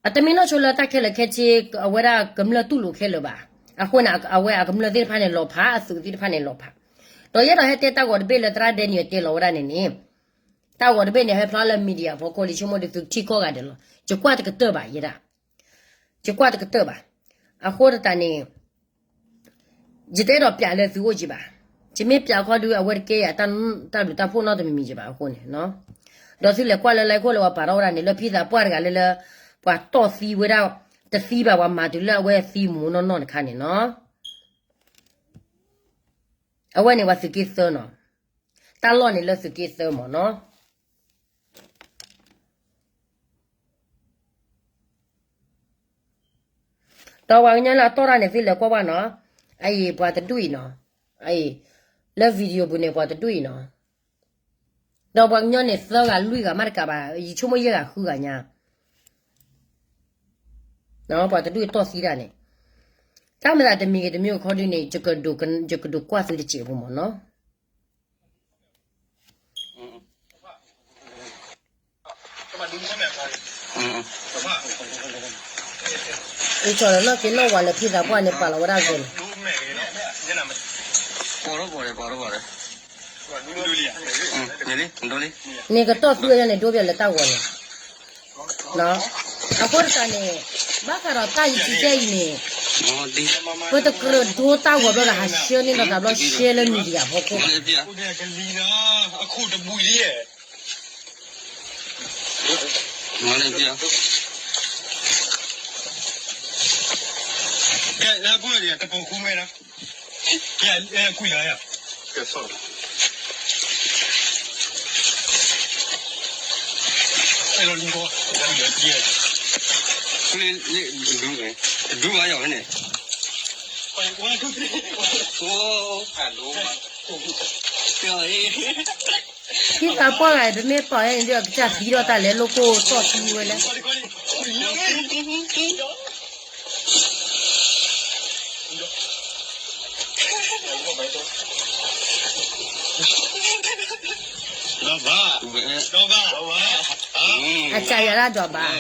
အတမ့ၢ်နီၢ်ဆိလၢတၢ်ခဲလၢာ်ခဲဆ့ အဝဲဒၣ်ကမျၢၢ်တူၢ်လိာ်ခဲလၢာ်ဘၣ်. အဃိန့ၣ် အဝဲအကမျၢၢ်သ့ၣ်တဖၣ်န့ၣ်လီၤဖး, အသုးသ့ၣ်တဖၣ်န့ၣ်လီၤဖး. ဒီးယအဲၣ်ဒိးဟဲတဲတၢ်ဂီၤတဘ့ၣ်လၢသရၣ်ဒဲနံၣ်တဲလီၤဝဲဒၣ်န့ၣ်န့ၣ်, တၢ်ဂီၤတဘ့ၣ်န့ၣ် ဟဲဖျါလၢ media အဖီခိၣ်လံ ဆိကမိၣ်ဒုးသုထံၣ်ကိးဂၤဒဲးလီၤ. ယကွၢ်တကတၢၢ်ဘၣ်ယဲဒၣ် ယကွၢ်တကတၢၢ်ဘၣ်. အဃိသတးန့ၣ် ယတအဲၣ်ဒိးပၠးလၢသုအိၣ်က့ဘၣ်. ယမ့ၢ်ပၠးခီဒုး အဝဲတကဲယၤတၢ်ဘျုးတၢ်ဖှိၣ်နီတမံၤမံၤက့ဘၣ်အဃိန့ၣ်, ဒီးသုလဲၤကွၢ်လၢ လဲခိၣ် လၢပှၤပာ်ထီၣ်ဝဲဒၣ်န့ၣ် လၢဖံသးပှၢ်တဂၤလၢလၢ ပှၤတီၢ်သံဝဲဒၣ် တသံဘၣ် ပှၤမၤတုၤလၢအဝဲသံမူနီၢ်နီၢ်တခါန့ၣ်နီၤ. အဝဲန့ၣ်ပှၤသုးက့သၢနီၤ. တၢ်လီၢ်န့ၣ်လၢသုးက့သၢမ့ၢ်နီၤ. ဒီးပှၤကညီလၢအတီၢ်တၢ်န့ၣ် သုလဲၤကွၢ်ဘၣ်နီၤ, အအံၤပှၤတဒူၣ်အံၤနီၤ, အအံၤ လၢ video ပူၤန့ၣ် ပှၤတဒူၣ်အံၤနီၤ, ဒီးပှၤကညီန့ၣ် သၢဂၤလွံၢ်ဂၤမးတကးဘၣ်, ယဆိကမိၣ်ယဲၢ်ဂၤဃုဂၤညါ, ပှၤတဒူၣ်တီၢ်သံတၢ်န့ၣ်, တၢ်မၤသးတမံၤဂ့ၤတမံၤဂ့ၤခီဒုးန့ၣ် ယကဒိးကွၢ်သုတစဲးဖိမ့ၢ်နီၤ. အံၤကီလီၤနီၢ်က့နီၢ်ဝၤလၢဖံသးပှၢ်န့ၣ် ပာ်လီၤဝဲဒၣ်ဂ့ၤန့ၣ်, န့ၣ်ကတီၢ်သူဝဲဒၣ်န့ၣ် ဒိပၠးလၢတၢ်ဂီၤန့ၣ်, အဃိတၢ်န့ၣ်, ဘၣ်ဃးဒီးတၢ်ယံာ်ကဲအံၤန့ၣ်, ပတကြၢးဒိတၢ်ဂီၤဘျီဒီး ဟးဆှၢန့ၢ်ဒီးသးဘျီ ရှဲလၢ media အဖီခိၣ် ဖံသးပှၢ်ဂၤ ပမ့ၢ်ပာ်အီၤန့ၣ်ဒီး အကစၢ်သံထီၣ်တၢ်လဲၤလိၣ်ကိၢ်တီၢ်သံဝဲလဲၣ်. အစံးယၤဒၣ်ဒီးဘၣ်, ယ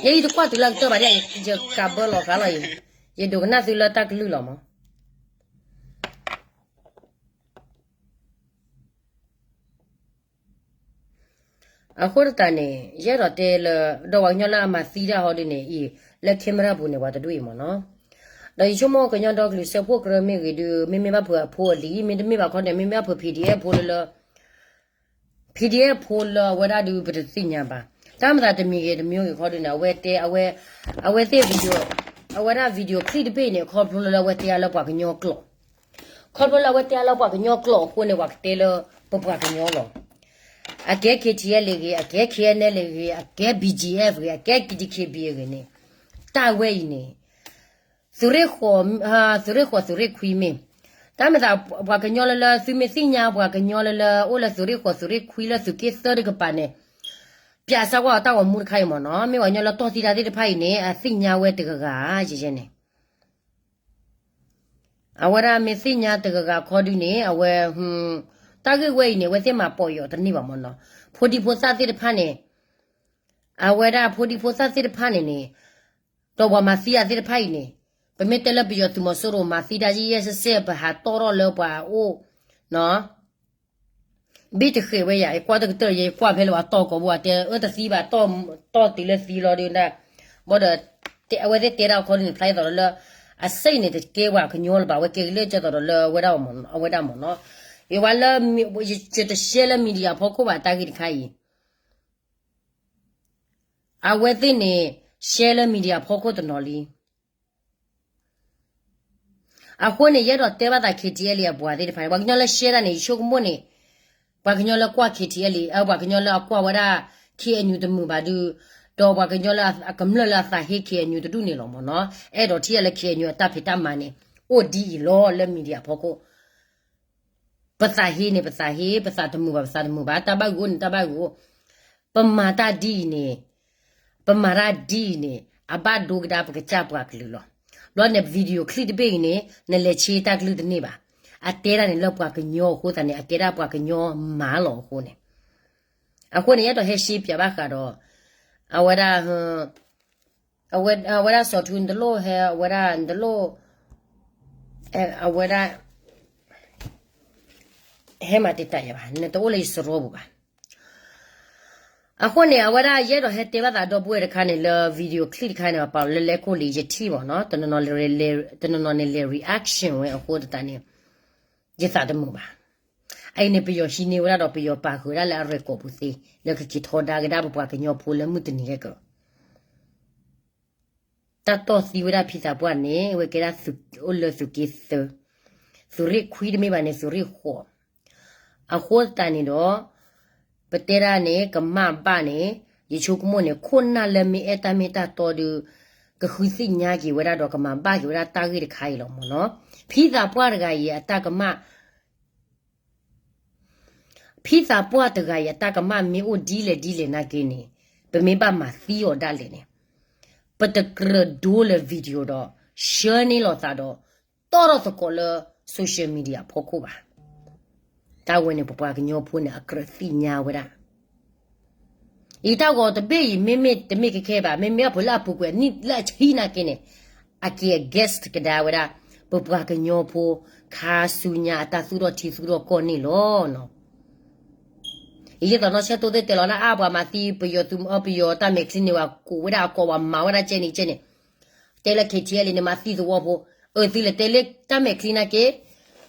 အံၤတကွၢ်တုၤလၢကတၢၢ်ဘၣ်ဒ်, ယကးဘၢလီၤဃာ်လီၤအံၤ, ယဒိကနၣ်သုလၢတၢ်ကလုၢ်လီၤမး. အဃိသတးန့ၣ် ယအဲၣ်ဒိးတဲလၢ ဒီးပှၤကညီလၢအမၤသံတၢ်ဟီဒုန့ၣ်အံၤ လၢ camera ပူၤန့ၣ် ပှၤတဒူၣ်အံၤမ့ၢ်နီၤ. ဒီးယဆိကမိၣ်ကညီဒီကလုာ်စၢဖှိၣ်ကရၢမ့ၢ်ဂ့ၤဒုး မ့မ့ၢ်ဘၣ်ဖုးအဖိအလံၤ မ့တမ့ၢ်ဘၣ်ခီန့ၣ် မ့မ့ၢ်ဘၣ်ဖုး PDF ဖိလၢလၢ PDF ဖိလၢအဝဲဒၣ်ဒုး ပတသ့ၣ်ညါဘၣ်. တၢ်မၤသးတမံၤဂ့ၤတမံၤဂ့ၤခီဒုန့ၣ် အဝဲတဲ အဝဲသ့ၣ် video အဝဲဒၣ် video clip တဘ့ၣ်န့ၣ် ခီဖျိလၢအဝဲတဲအါလၢပှၤကညီကျိာ်, ခီဖျိလၢအဝဲတဲအါလၢပှၤကညီကျိာ်အဃိန့ၣ် ပှၤကတဲလၢပပှၤကညီလီၤ. အကဲ KTLA ဂ့ၤ, အကဲ KNLA ဂ့ၤ, အကဲ BGF ဂ့ၤ, အကဲ DKBA ဂ့ၤန့ၣ်, တၢ်ဝဲအံၤန့ၣ် သုးရ့ၣ်ဃိး, သုးရ့ၣ်ဃိး သုးရ့ၣ်ခွံမ့ၢ်, တၢ်မၤသးပှၤကညီလၢလၢ သုမ့ၢ်သ့ၣ်ညါပှၤကညီလၢလၢ အိၣ်လၢသုးရ့ၣ်ဃိး သုးရ့ၣ်ခွံလၢသုးက့သၢတကပၤန့ၣ်, ပၠးစၢဝဲအတၢ်ဂီၤမူတခါအံၤမ့ၢ်နီၤ, မ့ၢ်ပှၤကညီလၢတီၢ်သံတၢ်သ့ၣ်တဖၣ်အံၤန့ၣ် အသ့ၣ်ညါဝဲတဂၤဂၤ ယဲန့ၣ် အဝဲဒၣ်မ့ၢ်သ့ၣ်ညါတဂၤဂၤခီဒုန့ၣ် အဝဲ တၢ်ဂ့ၢ်ဝဲအံၤန့ၣ် အဝဲသ့ၣ်မၤပိာ်ယီၤတန့ၢ်ဘၣ်မ့ၢ်နီၤ, ဖိဒံဖိသၣ်သ့ၣ်တဖၣ်န့ၣ်, အဝဲဒၣ်ဖိဒံဖိသၣ်သ့ၣ်တဖၣ်န့ၣ်န့ၣ်, ဒီးပှၤမၤသံအသ့ၣ်တဖၣ်အံၤန့ၣ်, ပမ့ၢ်တဲလၢပယီၤသုးမီၤစိရိၤမၤသံတၢ်ယဲၢ်ယဲၢ်စဲးစဲး ပဟးတီၢ်ထီၣ်လၢပှၤအိၣ်, ဘ့ၣ်တဃဲးဝဲယၤ ယကွၢ်တကတၢၢ် ယကွၢ်ဖဲလၢပှၤတီၢ်ကိာ်ဘိ အတဲအၢတသံဘၣ်, တီၢ်တုၤလၢသံလီၤဒုးဒၣ်, ဘၣ်ဒီး အဝဲသ့ၣ်တဲတၢ်အခီဒုန့ၣ် ဖျါအသးဒီးလၢ အစ့ၣ်န့ၣ် တကဲပှၤကညီလၢၤဘၣ်, အဝဲကဲကလၢကၢသိးဒီးလၢအဝဲဒၣ်မ့ၢ်နီၤ, အဝဲဒၣ်မ့ၢ်နီၤ. ယဝဲလၢ ယတ share လၢ media ဖီခိၣ်ဘၣ်တၢ်ဂ့ၢ်တခါအံၤ, အဝဲသ့ၣ်န့ၣ် share လၢ media ဖီခိၣ်တနီၤလံ. အဃိန့ၣ် ယအဲၣ်ဒိးတဲဘၣ်သး KTLA အပှၤသ့ၣ်တဖၣ်န့ၣ် ပှၤကညီလၢ share တၢ်န့ၣ် ယဆိကမိၣ်န့ၣ် ပှၤကညီလၢကွၢ် KTLA အပှၤကညီလၢအကွၢ်ဝဲဒၣ် KNU တမုာ်ဘၣ်ဒုး, ဒီးပှၤကညီလၢအကမျၢၢ်လၢအသးဟ့ KNU တဒူၣ်န့ၣ်လီၤမ့ၢ်နီၤ. အဲၣ်ဒိးထံၣ်ယၤလၢ KNU အတၢ်ဖံးတၢ်မၤန့ၣ် အိၣ်ဒ်အံၤလီၤလၢ media ဖီခိၣ် ပသးဟ့န့ၣ် ပသးဟ့, ပသးတမုာ်ဘၣ် ပသးတမုာ်ဘၣ်, တၢ်ဘၣ်ဂုာ်အိၣ်န့ၣ် တၢ်ဘၣ်ဂုာ်အိၣ်, ပမၤတၢ်ဒ်အံၤန့ၣ်, ပမၤတၢ်ဒ်အံၤန့ၣ် အဘၣ်ဒိကဒါပကစၢ်ပှၤကလုာ်လီၤ. ဘျီန့ၣ် video clip တဘ့ၣ်အံၤန့ၣ် နလဲၤဆ့တၢ်ကလုၢ်တန့ၢ်ဘၣ်. အတဲဒၣ်န့ၣ်လၢပှၤကညီအဃိသတးန့ၣ် အကဲဒၣ်ပှၤကညီမၤလီၤအဃိန့ၣ်, အဃိန့ၣ် ယအဲၣ်ဒိးဟဲရှဲပၠးဘၣ်ဃးဒီး အဝဲဒၣ် အဝဲဒၣ်စီၤထူ နတလိၣ်ဟဲ အဝဲဒၣ် နတလိၣ် အဝဲဒၣ် ဟဲမၤတံာ်တာ်ယၤဘၣ်, နတအိၣ်လၢယစရီပူၤဘၣ်. အဃိန့ၣ် အဝဲဒၣ်ယအဲၣ်ဒိးဟဲတဲဘၣ်သးဒီပုၢ်ဝဲၢ်တခါန့ၣ် လၢ video clip တခါန့ၣ် ပာ်လီၤလၢလဲၤခိၣ်လံ ယထံၣ်မ့ၢ်နီၤ, တနီၤနီၤန့ၣ်လဲၤ reaction ဝဲအဃိသတးန့ၣ် ယသးတမုာ်ဘၣ်. အအံၤန့ၣ် ပယီၤဟံးန့ၢ်ဝဲဒၣ်ဒီး ပယီၤပာ်ဃုာ်ဝဲဒၣ်လၢအရဲၣ်ကီၢ်ပူၤသ့ လၢကက့ၤထီဒါကဒါပပှၤကညီဖိလၢမုၢ်တနံၤခဲကီး တၢ်တီၢ်သံဝဲဒၣ်ဖံသးပှၢ်န့ၣ် အဝဲကဲဒၣ်အိၣ်လၢသုးက့သၢ, သုးရ့ၣ်ခွံတမ့ၢ်ဘၣ်န့ၣ် သုးရ့ၣ်ဃိး. အဃိသတးန့ၣ်ဒီး ပတဲဒၣ်န့ၣ် ကမၣ်ဘၣ်န့ၣ် ယဆိကမိၣ်န့ၣ် ခိၣ်နၢ်လၢမ့ၢ်အဲၣ်တၢ်မ့ၢ်တၢ်တီဒီး ကဃုသ့ၣ်ညါက့ၤဝဲဒၣ်ဒီးကမၤဘၣ်က့ၤဝဲဒၣ်တၢ်ဂ့ၢ်တခါအံၤလီၤမ့ၢ်နီၤ. ဖံသးပှၢ်တဂၤအံၤအတၢ်ကမၣ် ဖံသးပှၢ်တဂၤအံၤအတၢ်ကမၣ်မ့ၢ်အိၣ်ဒ်လဲၣ်ဒ်လဲၣ်နာ်က့န့ၣ် ပမ့ၢ်ဘၣ်မၤသံအီၤဒၣ်လဲာ်န့ၣ် ပတကြၢးဒိလၢ video ဒီး share န့ၢ်လိာ်သးဒီး တီၢ်ထီၣ်သကိးလၢ social media အဖီခိၣ်ဘၣ်. တၢ်ဝဲန့ၣ် ပပှၤကညီဖိန့ၣ် အကြၢးသ့ၣ်ညါဝဲဒၣ် အံၤတၢ်ဂီၤတဘ့ၣ်အံၤ မ့မ့ၢ်တမ့ၢ်ကဲကဲဘၣ်, မ့မ့ၢ်အဖိလၢအပူၤကွံာ်အနံၣ်လၢအဆံနာ်က့န့ၣ် အက့ၤ against ကဒါဝဲဒၣ် ပပှၤကညီဖိ ခါဆူညါအတၢ်သူၣ်ထီၣ်ထံသူၣ်ထီၣ်ကီၢ်န့ၣ်လီၤ. အံၤယသးနီၢ်ဆဲးသိးသ့ၣ်တဲလီၤဒၣ်အါ ပှၤမၤသံပယီၤသုး ပယီၤတၢ်မဲာ်ချံန့ၢ်ဝဲ ကိးဝဲဒၣ်အကိး ပှၤမၤဝဲဒၣ်ကဲန့ၣ်ကဲန့ၣ် တဲလၢ KTLA န့ၣ် မၤသံသဝီဖိ, အၢ သုလဲၤတဲလၢတၢ်မဲာ်ချံနာ်က့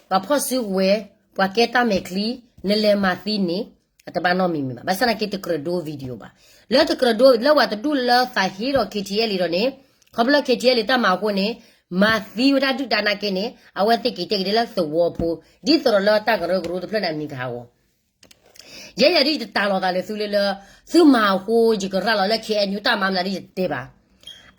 ပှၤဖီၣ်စုကဝဲၤ ပှၤကဲတၢ်မဲာ်ချံ နလဲၤမၤသံန့ၣ် အတဘၣ်နီတမံၤမံၤဘၣ်. ဘၣ်ဆၣ်နာ်က့တကြၢးဒိ video ဘၣ်. လၢတကြၢးဒိ လၢပှၤတဒူၣ်လၢသးဟ့ဒီး KTLA ဒီးန့ၣ် ခီဖျိလၢ KTLA တၢ်မၤအဃိန့ၣ် မၤသံဝဲဒၣ်ဒုၣ်ဒါနာ်က့န့ၣ် အဝဲသ့ၣ်က့ၤတဲက့ၤဒ်လၢသဝီဖိ ဒ်သိးဒီးလၢတၢ်ကရၢကရိတဖျၢၣ်န့ၣ်အမံၤကဟးဂီၤ ယဲယၤဒ်ယတတၤလီၤသးလၢသုလၢလၢ သုမၤအဃိ ယကရၢလီၤလၢ KNU တၢ်မၤမနုၤဒ်ယတတဲဘၣ်.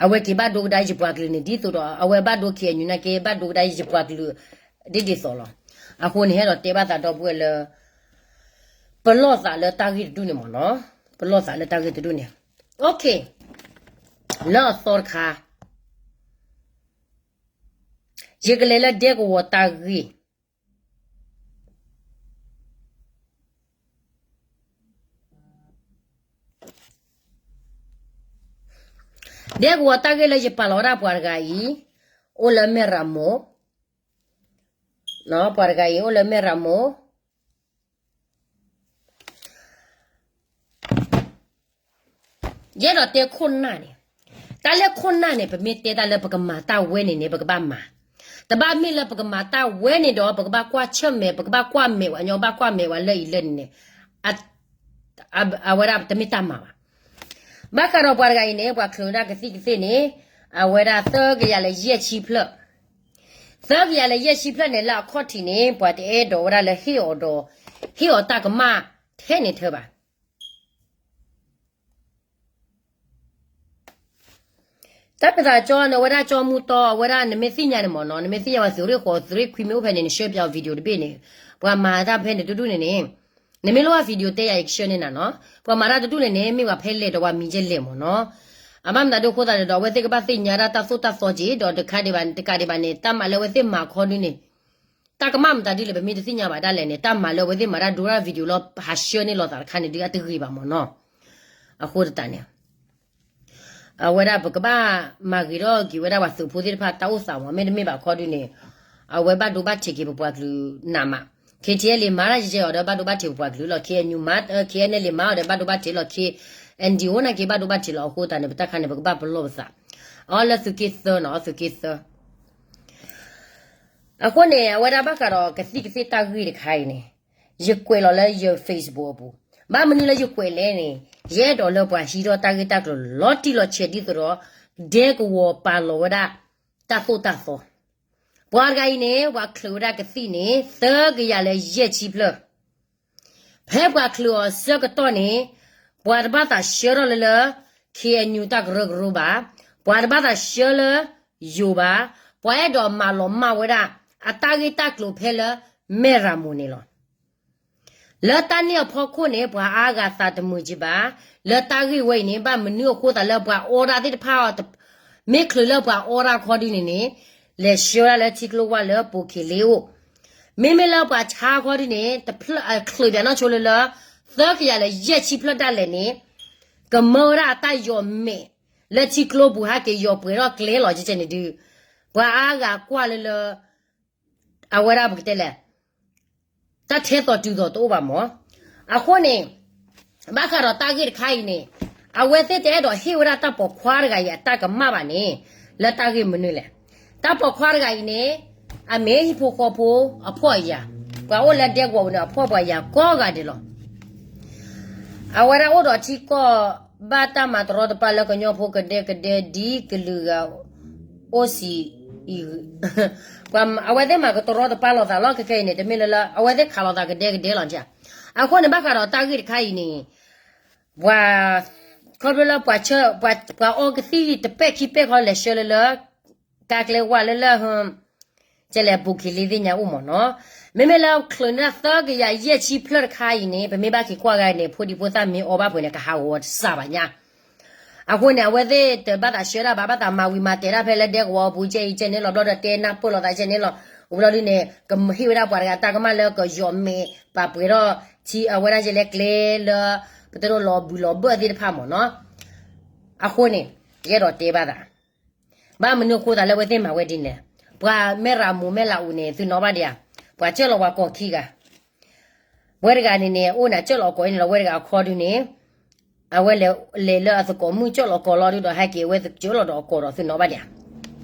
အဝဲက့ၤဘၣ်ဒိကဒါယပှၤကလုာ်န့ၣ် ဒ်သိးဒီး အဝဲဘၣ်ဒိ KNU နာ်က့ ဘၣ်ဒိကဒါယပှၤကလုာ် ဒ်ဒ်သိးလီၤ. အဃိန့ၣ် ဟဲဒီးတဲဘၣ်သးဒီပုၢ်ဝဲၢ်လၢ ပလီၢ်သးလၢတၢ်ဂ့ၢ်တဒူၣ်န့ၣ်မ့ၢ်နီၤ, ပလီၢ်သးလၢတၢ်ဂ့ၢ်တဒူၣ်န့ၣ်. OK, လၢအသီတခါ ယကလဲၤလၢဒဲကဝီၤတၢ်ဂ့ၢ် ဒဲကဝီၤတၢ်ဂ့ၢ်လၢယပာ်လီၤဝဲဒၣ်ပှၤတဂၤအံၤ, အိၣ်လၢမဲၢ်ရမိၢ်, ပှၤတဂၤအံၤ အိၣ်လၢမဲၢ်ရမိၢ် ယအဲၣ်ဒိးတဲခိၣ်နၢ်န့ၣ်, တၢ်လၢခိၣ်နၢ်န့ၣ် ပမ့ၢ်တဲတၢ်လၢပကမၤတၢ်ဝဲန့ၣ်န့ၣ် ပကဘၣ်မၤ, တဘၣ်မ့ၢ်လၢပကမၤတၢ်ဝဲန့ၣ်ဒီး ပကဘၣ်ကွၢ်ဆၢၣ်မဲာ် ပကဘၣ်ကွၢ်မဲာ်ဝဲညီ ဘၣ်ကွၢ်မဲာ်ဝဲလၢအံၤလၢန့ၣ်န့ၣ် အဝဲဒၣ်တမ့ၢ်တၢ်မၤဘၣ်. ဘၣ်ဃးဒီးပှၤတဂၤအံၤန့ၣ် ပှၤချုးဝဲဒၣ်ကသံၣ်ကသ့ၣ်န့ၣ် အဝဲဒၣ်သၢကယၤလၢယဲၢ်ဆံဖျၢၣ်, သၢကယၤလၢယဲၢ်ဆံဖျၢၣ်န့ၣ် လၢအခီၣ်ထံးန့ၣ် ပှၤတအဲၣ်ဒိးဝဲဒၣ်လၢဟ့ၣ်အီၤဒီး ဟ့ၣ်အီၤတၢ်ကမၣ်ထဲန့ၣ်ထၢဘၣ်. တၢ်ပသးကၠီန့ၣ် အဝဲဒၣ်ကၠီမူတီ အဝဲဒၣ်နမ့ၢ်သ့ၣ်ညါန့ၣ်မ့ၢ်နီၤ, နမ့ၢ်သ့ၣ်ညါဝဲသုးရ့ၣ်ဃိး သုးရ့ၣ်ခွံမ့ၢ်အိၣ်ဖဲန့ၣ် နဆှၢပၠးအီၤ video တဘ့ၣ်န့ၣ်, ပှၤမၤတၢ်ဖဲန့ၣ်တဒူၣ်န့ၣ်န့ၣ်, နမ့ၢ်လိၣ်ဘၣ် video တဲယၤ ယကဆှၢန့ၢ်နၤနီၤ. ပှၤမၤတၢ်တဒူၣ်န့ၣ်န့ၣ် မ့ၢ်ပှၤဖဲလဲၣ်ဒီးပှၤမံၤကဲလဲၣ်မ့ၢ်နီၤ. အဘၣ်မတၤဒ်အဃိသတးန့ၣ်ဒီး အဝဲသ့ၣ်ကဘၣ်သ့ၣ်ညါဒၣ်တၢ်သိၣ်တၢ်သီက့ၤ ဒီးတကးဒံးဘၣ် တကးဒံးဘၣ်န့ၣ် တၢ်မၤလၢအဝဲသ့ၣ်မၤခီဒုန့ၣ် တၢ်ကမၣ်မတၤဒ်လဲၣ် ပမ့ၢ်တသ့ၣ်ညါဘၣ်ဒၣ်လဲာ်န့ၣ် တၢ်မၤလၢအဝဲသ့ၣ်မၤတၢ်ဒိတၢ် video လီၤ ဟးဆှၢန့ၢ်လိာ်သးတခါန့ၣ်ဒုး အတဂ့ၤဘၣ်မ့ၢ်နီၤ. အဃိသတးန့ၣ် အဝဲဒၣ်ပကဘၣ်မၤဂ့ၤထီၣ်က့ၤဝဲဒၣ်ပှၤသုးဖိသ့ၣ်တဖၣ်တၢ်အိၣ်သးမ့ၢ် မ့တမ့ၢ်ဘၣ်ခီဒုန့ၣ် အဝဲဘၣ်ဒိဘၣ်ထံးက့ၤပပှၤကလုာ်နးမး. ခ့ထံအဲလ့မၤတၢ်ယဲအီၤဒီးဘၣ်ဒိဘၣ်ထံးပပှၤကလုာ်လီၤ. ခ့အဲနယူမၤ ခ့အဲနလ့မၤအီၤဒီးဘၣ်ဒိဘၣ်ထံးလီၤ. ခ့အဲနဒံအိၣ်နာ်က့ဘၣ်ဒိဘၣ်ထံးလီၤ. အဃိသတးန့ၣ် ပတၢ်ခါန့ၣ် ပကဘၣ်ပလီၢ်ပသး. အီလၢသုးက့သၢနီၤ, အီသုးက့သၢ. အဃိန့ၣ် အဝဲဒၣ်ဘၣ်ဃးဒီးကသံၣ်ကသ့ၣ်တၢ်ဂ့ၢ်တခါအံၤန့ၣ်, ယကွဲးလီၤလၢယ Facebook အပူၤ, ဘၣ်မနုၤလၢယကွဲးလဲၣ်န့ၣ်, ယအဲၣ်ဒိးလၢပှၤဟံးထီၣ်တၢ်ဂ့ၢ်တၢ်ကျိၤလီၤတံၢ်လီၤဆဲးဒ်သိးဒီး ဒဲကဝီၤပာ်လီၤဝဲဒၣ် တၢ်သိၣ်တၢ်သီ, ပှၤတဂၤအံၤန့ၣ် ပှၤချုးဝဲဒၣ်ကသံၣ်န့ၣ် သၢကယၤလၢယဲၢ်ဆံဖျၢၣ် ဖဲပှၤချုးအီၤဆၢကတီၢ်န့ၣ်, ပှၤတဘၣ်သးဆှၢထီၣ်လၢလၢ ခ့အညူး တၢ်ကရၢကရိဘၣ်, ပှၤတဘၣ်သးဆှၢလၢယိၤဘၣ်, ပှၤအဲၣ်ဒိးမၤလီၤမၢ်ဝဲဒၣ် အတၢ်ဂ့ၢ်တၢ်ကျိၤဖဲလၢ မဲၢ်ရမိၢ်န့ၣ်လီၤ. လၢတၢ်န့ၣ်အဖီခိၣ်န့ၣ် ပှၤအါဂၤသးတမုာ်က့ၤဘၣ်, လၢတၢ်ဂ့ၢ်ဝဲအံၤန့ၣ် ဘၣ်မနုၤအဃိသးလၢပှၤအီဒၣ်သ့ၣ်တဖၣ်အီၤ, မ့ၢ်ချုးလၢပှၤအီဒၣ်ခီဒုန့ၣ်န့ၣ်, လဲၤဆှၢဝဲဒၣ်လၢထံကျိဝၢ်လၢပိာ်ခ့လ့အိၣ်, မ့မ့ၢ်လၢပှၤဆါခီဒုန့ၣ် တချုးဘၣ်နီၢ်ဆိလၢလၢ သၢကယၤလၢယဲၢ်ဆံဖျၢၣ်ဒၣ်လဲာ်န့ၣ်, ကမၢဝဲဒၣ်အတၢ်ယီၤမဲာ် လၢထံကျိပူၤဟဲက့ၤယီၤပှဲၤထီၣ်ကျဲလီၤကဲန့ၣ်ဒုး, ပှၤအါဂၤကွၢ်လၢလၢ အဝဲဒၣ်ပကတဲလဲၣ်, တၢ်ထဲသိးတုၤသိးတအိၣ်ဘၣ်မၢ်. အဃိန့ၣ် ဘၣ်ဃးဒီးတၢ်ဂ့ၢ်တခါအံၤန့ၣ်, အဝဲသ့ၣ်တအဲၣ်ဒိးဟ့ၣ်ဝဲဒၣ်တၢ်ပိာ်ခွါတဂၤအံၤအတၢ်ကမၣ်ဘၣ်န့ၣ်, လၢတၢ်ဂ့ၢ်မနုၤလဲၣ်. တၢ်ပိာ်ခွါတဂၤအံၤန့ၣ်, အမ့ၢ်ဟံၣ်ဖိဃီဖိအဖှီၣ်အယာ်, ပှၤအိၣ်လၢဒဲကဝီၤပူၤန့ၣ် အဖှီၣ်ပှၤယာ်ကိးဂၤဒဲးလီၤ. အဝဲဒၣ်အိၣ်ဒီးထံကီၢ် ဘၣ်တၢ်မၤတရီတပါလၢကညီဖိကဒဲကဒဲဒ်ကလုာ်ဂၤအိၣ်စံးအံၤ, အဝဲသ့ၣ်မၤကတရီတပါလိာ်သးလီၤ ခဲခဲအံၤန့ၣ် တမ့ၢ်လၢလၢ အဝဲသ့ၣ်ခးလိာ်သးကဒဲကဒဲလီၤ. အဃိန့ၣ် ဘၣ်ဃးဒီးတၢ်ဂ့ၢ်တခါအံၤန့ၣ်, ပှၤ ခီဖျိလၢပှၤဆၢ ပှၤအီကသံၣ်တပဲာ်ခံပဲာ်ခီလဲၤဆှၢလၢလၢ ကါကျဲဝါလၢလၢ ကဲလဲၣ်ပိာ်ခ့လ့သ့ၣ်ညါအိၣ်မၢ်နီၤ. မ့မ့ၢ်လၢချုးန့ၣ်သၢကယၤယဲၢ်ဆံဖျၢၣ်တခါအံၤန့ၣ် ပမ့ၢ်ဘၣ်က့ၤကွၢ်ဂၤန့ၣ် ဖိဒံဖိသၣ်မ့ၢ်အီဘၣ်ပှဲၤန့ၣ် ကဟးဂီၤတစှၤဘၣ်ညါ. အဃိန့ၣ် အဝဲသ့ၣ်တဘၣ်သးဆှၢဒၣ်ဘၣ် ဘၣ်သးမၤဝံၤမၤတဲာ်ဒၣ်ဖဲလၢဒဲကဝီၤအပူၤကဲအံၤကဲန့ၣ်လီၤ ဘျီဒီးတဲနၢ်ပၢၢ်လိာ်သးကဲန့ၣ်လီၤ. အိၣ်ဘျီဒုန့ၣ် ကဟ့ၣ်ဝဲဒၣ်ပှၤတဂၤတၢ်ကမၣ်လၢကယီၤမဲာ် ပာ်ပှဲၤထီၣ်ထံအဝဲဒၣ်ယဲလဲၣ်ကျဲလၢ ပတဒိးလီၤဘုၣ်လီၤဘၢၣ်သ့ၣ်တဖၣ်မၢ်နီၤ. အဃိန့ၣ် ယအဲၣ်ဒိးတဲဘၣ်သး ဘၣ်မနုၤအဃိသးလၢအဝဲသ့ၣ်မၤဝဲဒ်န့ၣ်လဲၣ်. ပှၤမဲၢ်ရမိၢ်မဲၢ်လးအူန့ၣ် သုနီၣ်ဘၣ်ဒံးဧါ. ပှၤကၢၢ်လီၤပှၤကိးခံဂၤ, ဝဲတဂၤန့ၣ်န့ၣ် အိၣ်န့ၣ်ကၢၢ်လီၤကိးန့ၣ်လီၤ ဝဲတဂၤအခီဒုန့ၣ်, အဝဲလဲၤလၢအသကိးမုၣ်ကၢၢ်လီၤကိးလီၤဒုဒီး ဟဲက့ၤအဝဲသကိးလီၤကိးဒီးသုနီၣ်ဘၣ်ဒံးဧါ.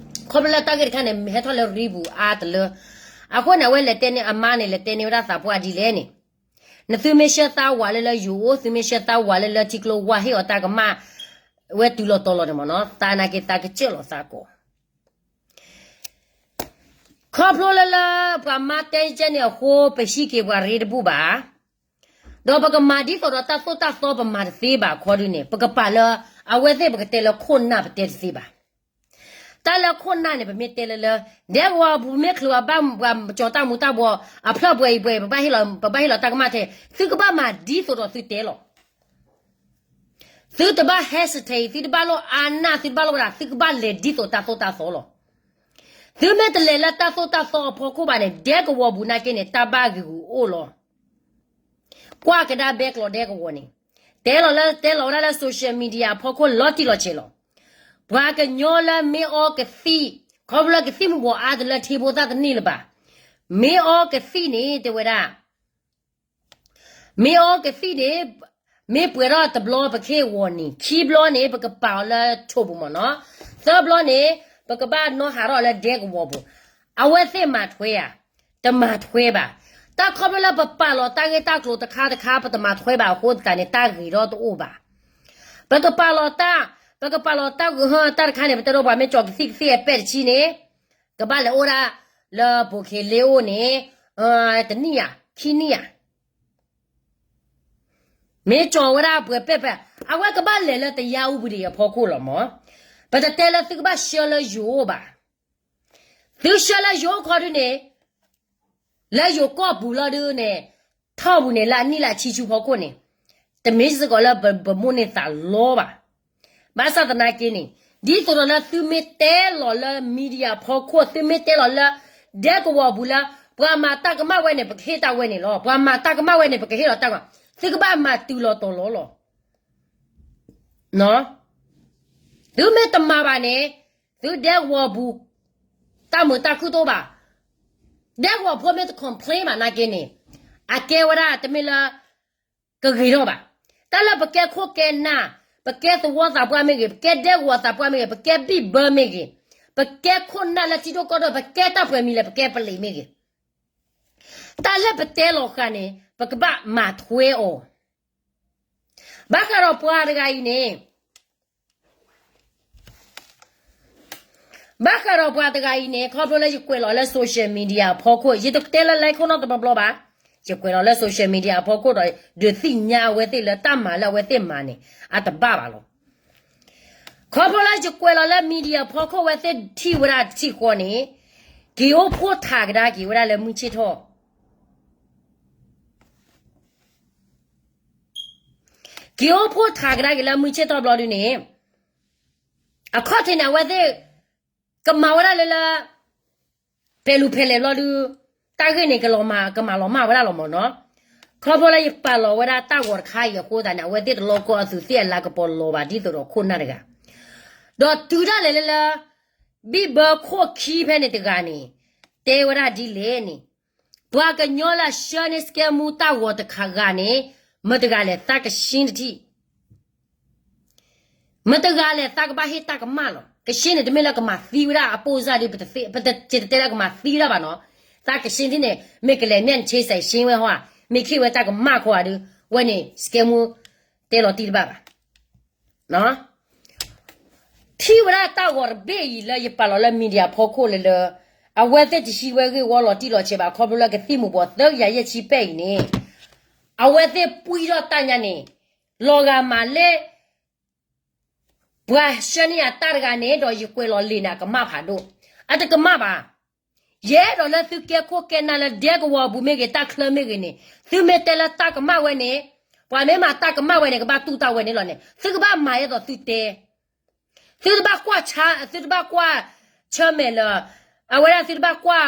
ခီဖျိလၢတၢ်ဂ့ၢ်တခါန့ၣ် ဟဲထီၣ်လၢရံပူၤအါတလၢ. အဃိန့ၣ် အဝဲလဲၤတဲန့ၢ်အမါန့ၣ် လဲၤတဲန့ၢ်ဝဲဒၣ်သးပှၢ်ဒ်လဲၣ်န့ၣ်, နသုမ့ၢ်ဆှၢသးဝးလၢလၢယိၤအိၣ် သုမ့ၢ်ဆှၢသးဝးလၢလၢထံကျိဝါဟ့ၣ်အီၤတၢ်ကမၣ် ဝဲတုၤလီၤတီၤလီၤန့ၣ်မၢ်နီၤ သးနာ်က့သးကစၢၢ်လီၤသးကိး ခီဖျိလၢလၢ ပှၤမါတဲကဲန့ၣ်အဃိ ပဟံးက့ၤပှၤရ့တဘူၣ်ဘၣ်, ဒီးပကမၤဒ်သိးဒီးတၢ်သိၣ်တၢ်သီပမၤတသ့ဘၣ်ခီဒုန့ၣ် ပကပာ်လၢ အဝဲသ့ၣ်ပကတဲလၢခိၣ်နၢ်ပတဲတသ့ဘၣ်. တၢ်လၢခိၣ်နၢ်န့ၣ် ပမ့ၢ်တဲလၢလၢ ဒဲကဝီၤပူၤမ့ၢ်ချုးအဘၣ်ပှၤကၠီၤတၢ်မူၤတၢ်ဘှီး အဖျၢၣ်ပှဲၤအံၤပှဲၤ ပဘၣ်ဟ့ၣ်လီၤ ပဘၣ်ဟ့ၣ်လီၤတၢ်ကမၣ်ထဲ သုကဘၣ်မၤဒ်သိးဒီးသုတဲလီၤ. သုတဘၣ် hesitate သုတဘၣ်လိၣ်အါနၢ် သုတဘၣ်လိၣ်ဝဲဒၣ် သုကဘၣ်လဲၤဒ်သိးတၢ်သိၣ်တၢ်သီလီၤ. သုမ့ၢ်တလဲၤလၢတၢ်သိၣ်တၢ်သီအဖီခိၣ်ဘၣ်န့ၣ် ဒဲကဝီၤပူၤနာ်က့န့ၣ် တၢ်ဘၣ်ဂံာ်ဂူာ်အိၣ်လီၤ. ကွၢ်ကဒါဘဲကျိးဒဲကဝီၤန့ၣ် တဲလီၤလၢ တဲလီၤဝဲဒၣ်လၢ social media အဖီခိၣ်လီၤတံၢ်လီၤဆဲးလီၤ. ပှၤကညီလၢမ့ၢ်အီကသံၣ် ခီဖျိလၢကသံၣ်မူၤဘှီးအါတလၢထံဖိသၣ်တန့ၢ်လၢၤဘၣ်. မ့ၢ်အီကသံၣ်န့ၣ် တဲဝဲဒၣ် မ့ၢ်အီကသံၣ်န့ၣ် မ့ၢ်ပှဲၤထီၣ်တဘျီပကဟ့ၣ်ဂီၤနံၤ ခံဘျီန့ၣ် ပကပာ်အီၤလၢထိၣ်ပူၤမၢ်နီၤ သၢဘျီန့ၣ် ပကဘၣ်နီၣ်ဟးထီၣ်လၢဒဲကဝီၤပူၤ. အဝဲသ့ၣ်မၤထွဲဧါ, တမၤထွဲဘၣ်. တၢ်ခီဖျိလၢပပာ်လီၤတၢ်ဂ့ၢ်တၢ်ကျိၤတခါတခါ ပတမၤထွဲဘၣ်အဃိသတးန့ၣ် တၢ်ဂ့ၤထီၣ်တအိၣ်ဘၣ်. ပကပာ်လီၤတၢ်, ပကပာ်လီၤတၢ်ဂ့ၢ်ဟီတၢ်တခါန့ၣ် ပတဲဒီးပှၤမ့ၢ်ကၠီၤကသံၣ်ကသ့ၣ်အပဲာ်တဆံန့ၣ် ကဘၣ်လဲၤအိၣ်ဒၣ်လၢပိာ်ခ့လ့အိၣ်န့ၣ် တနံၣ်ဧါ ခံနံၣ်ဧါ မ့ၢ်ကၠီၤဝဲဒၣ်ပှဲၤပဲာ်ပဲာ် အဝဲကဘၣ်လဲၤလၢတယါအူပူၤဒံးအဖီခိၣ်လီၤမၢ်. ပတတဲလၢသုကဘၣ်ဆှၢလၢယိၤအိၣ်ဘၣ်. သုဆှၢလၢယိၤအိၣ်ခီဒုန့ၣ် လၢယိၤကီၢ်ပူၤလီၤဒုန့ၣ် ထီၣ်ပူၤန့ၣ် လၢအနံၣ်လၢအဆံဆူဖီခိၣ်န့ၣ် တမ့ၢ်စ့ၢ်ကီးလၢပမိၣ်န့ၢ်သးလီဘၣ်. ဘၣ်ဆၣ်သနာ်က့န့ၣ် ဒ်သိးဒီးလၢသုမ့ၢ်တဲလီၤလၢ media ဖီခိၣ် သုမ့ၢ်တဲလီၤလၢ ဒဲကဝီၤပူၤလၢ ပှၤမၤတၢ်ကမၣ်ဝဲန့ၣ် ပကဟ့ၣ်တၢ်ဝဲန့ၣ်လီၤ. ပှၤမၤတၢ်ကမၣ်ဝဲန့ၣ် ပကဟ့ၣ်လီၤတၢ်ကမၣ် သုကဘၣ်မၤတုၤလီၤတီၤလီၤလီၤ. သုမ့ၢ်တမၤဘၣ်န့ၣ် သုဒဲကဝီၤပူၤ တၢ်မုာ်တၢ်ခုၣ်တအိၣ်ဘၣ်. ဒဲကဝီၤဖိမ့ၢ်တ complain ဘၣ်နာ်က့န့ၣ် အကဲဝဲဒၣ်တမ့ၢ်လၢ ကဂ့ၤထီၣ်ဘၣ်. တၢ်လၢပကဲခိၣ်ကဲနၢ် ပကဲသဝီသးပှၢ်မ့ၢ်ဂ့ၤ, ပကဲဒဲကဝီၤသးပှၢ်မ့ၢ်ဂ့ၤ, ပကဲဘံၣ်ဘၢမ့ၢ်ဂ့ၤ, ပကဲခိၣ်နၢ်လၢထံဒိၣ်ကီၢ်ဒိၣ်, ပကဲတၢ်ပှဲၤမံၤလဲၣ်, ပကဲပလံးမ့ၢ်ဂ့ၤ, တၢ်လၢပတဲလီၤဃာ်န့ၣ် ပကဘၣ်မၤထွဲအီၤ. ဘၣ်ဃးဒီးပှၤတဂၤအံၤန့ၣ် ဘၣ်ဃးဒီးပှၤတဂၤအံၤန့ၣ် ခီဖျိလၢယကွဲးလီၤလၢ social media အဖီခိၣ်, ယတတဲလၢ live ခိၣ်နီတဘျီဘျီဘၣ်, ယကွဲးလီၤလၢ social media အဖီခိၣ်ဒီး ဒုးသ့ၣ်ညါအဝဲသ့ၣ်လၢတၢ်မၤလၢအဝဲသ့ၣ်မၤန့ၣ် အတဘၣ်ဘၣ်လီၤ. ခီဖျိလၢယကွဲးလီၤလၢ media ဖီခိၣ် အဝဲသ့ၣ်ထံၣ်ဝဲဒၣ်တထံၣ်ဃီန့ၣ် က့ၤအိၣ်ဖှိၣ်ထးကဒါက့ၤဝဲဒၣ်လၢမုၢ်ဆ့ၣ်ထီၣ် က့ၤအိၣ်ဖှိၣ်ထးကဒါက့ၤလၢမုၢ်ဆ့ၣ်ထီၣ်ဘျီဒုန့ၣ် အခီၣ်ထံးန့ၣ် အဝဲသ့ၣ် ကမၤဝဲဒၣ်လၢလၢ ဖဲလူၤဖဲလဲၣ်ဘျီဒု တၢ်ဂ့ၢ်န့ၣ် ကလီၤမၢ် ကမၤလီၤမၢ်ဝဲဒၣ်လီၤမၢ်နီၤ. ခီဖျိလၢယပာ်လီၤဝဲဒၣ်တၢ်ဂီၤတခါအံၤအဃိသတးန့ၣ် အဝဲသ့ၣ်တလီၤကီအသုးသ့ၣ်အလၤကပီၤလီၤဘၣ်ဒ်သိးဒီးခိၣ်နၢ်တဂၤ ဒီးတုၤဒၣ်လဲာ်လၢလၢ ဘံၣ်ဘၢခိၣ်ခံဖဲန့ၣ်တဂၤန့ၣ် တဲဝဲဒၣ်ဒ်လဲၣ်န့ၣ် ပှၤကညီလၢအဆှၢန့ၢ်စကဲမူတၢ်ဂီၤတခါဂၤန့ၣ် မတၤတဂၤလဲၣ် သးကဆှံတထံၣ် မတၤတဂၤလဲၣ် သးကဘၣ်ဟ့ၣ်တၢ်ကမၣ်လီၤ. ကဆှံန့ၣ် တမ့ၢ်လၢကမၤသံဝဲဒၣ်အပိၢ်စၢ်ဒီး ပတတဲလၢကမၤသံဝဲဒၣ်ဘၣ်နီၤ. သးကဆှံတထံၣ်န့ၣ် မ့ၢ်ကလဲၤမၠဲၣ်ဆ့စဲးဆှံဝဲဟီဧါ, မ့ၢ်ခ့ၣ်ဝဲတၢ်ကမၣ်ခီဧါဒု ဝဲန့ၣ် စကဲမူ တဲလီၤတံၢ်တဘၣ်ဘၣ် ထံၣ်ဝဲဒၣ်တၢ်ဂီၤတဘ့ၣ်အံၤလၢယပာ်လီၤလၢ media ဖီခိၣ်လၢလၢ အဝဲသ့ၣ်တဟံးဝဲဂ့ၢ်ဝီလီၤတံၢ်လီၤဆဲးဘၣ် ခီဖျိလၢကသံၣ်မူၤဘှီးသၢကယၤယဲၢ်ဆံပဲၢ်အံၤန့ၣ် အဝဲသ့ၣ်ပှံၢ်ထီၣ်တၢ်ညါန့ၣ် လီၤဂာ်မးလၢ ပှၤဆှၢန့ၢ်ယၤတၢ်တဂၤန့ၣ် ဒီးယကွဲးလီၤလံာ်န့ၣ် အကမၣ်ဖးဒိၣ် အတကမၣ်ဘၣ်. ယအဲၣ်ဒိးလၢသုကဲခိၣ်ကဲနၢ်လၢဒဲကဝီၤပူၤမ့ၢ်ဂ့ၤ တၢ်ချၢမ့ၢ်ဂ့ၤန့ၣ် သုမ့ၢ်တဲလၢတၢ်ကမၣ်ဝဲန့ၣ် ပှၤမ့ၢ်မၤတၢ်ကမၣ်ဝဲန့ၣ် ကဘၣ်တူၢ်တၢ်ဝဲန့ၣ်လီၤန့ၣ် သုကဘၣ်မၤဒ်သိးသုတဲ သုတဘၣ်ကွၢ်ဆါ သုတဘၣ်ကွၢ်ဆၢမဲာ်လၢ အဝဲဒၣ်သုတဘၣ်ကွၢ်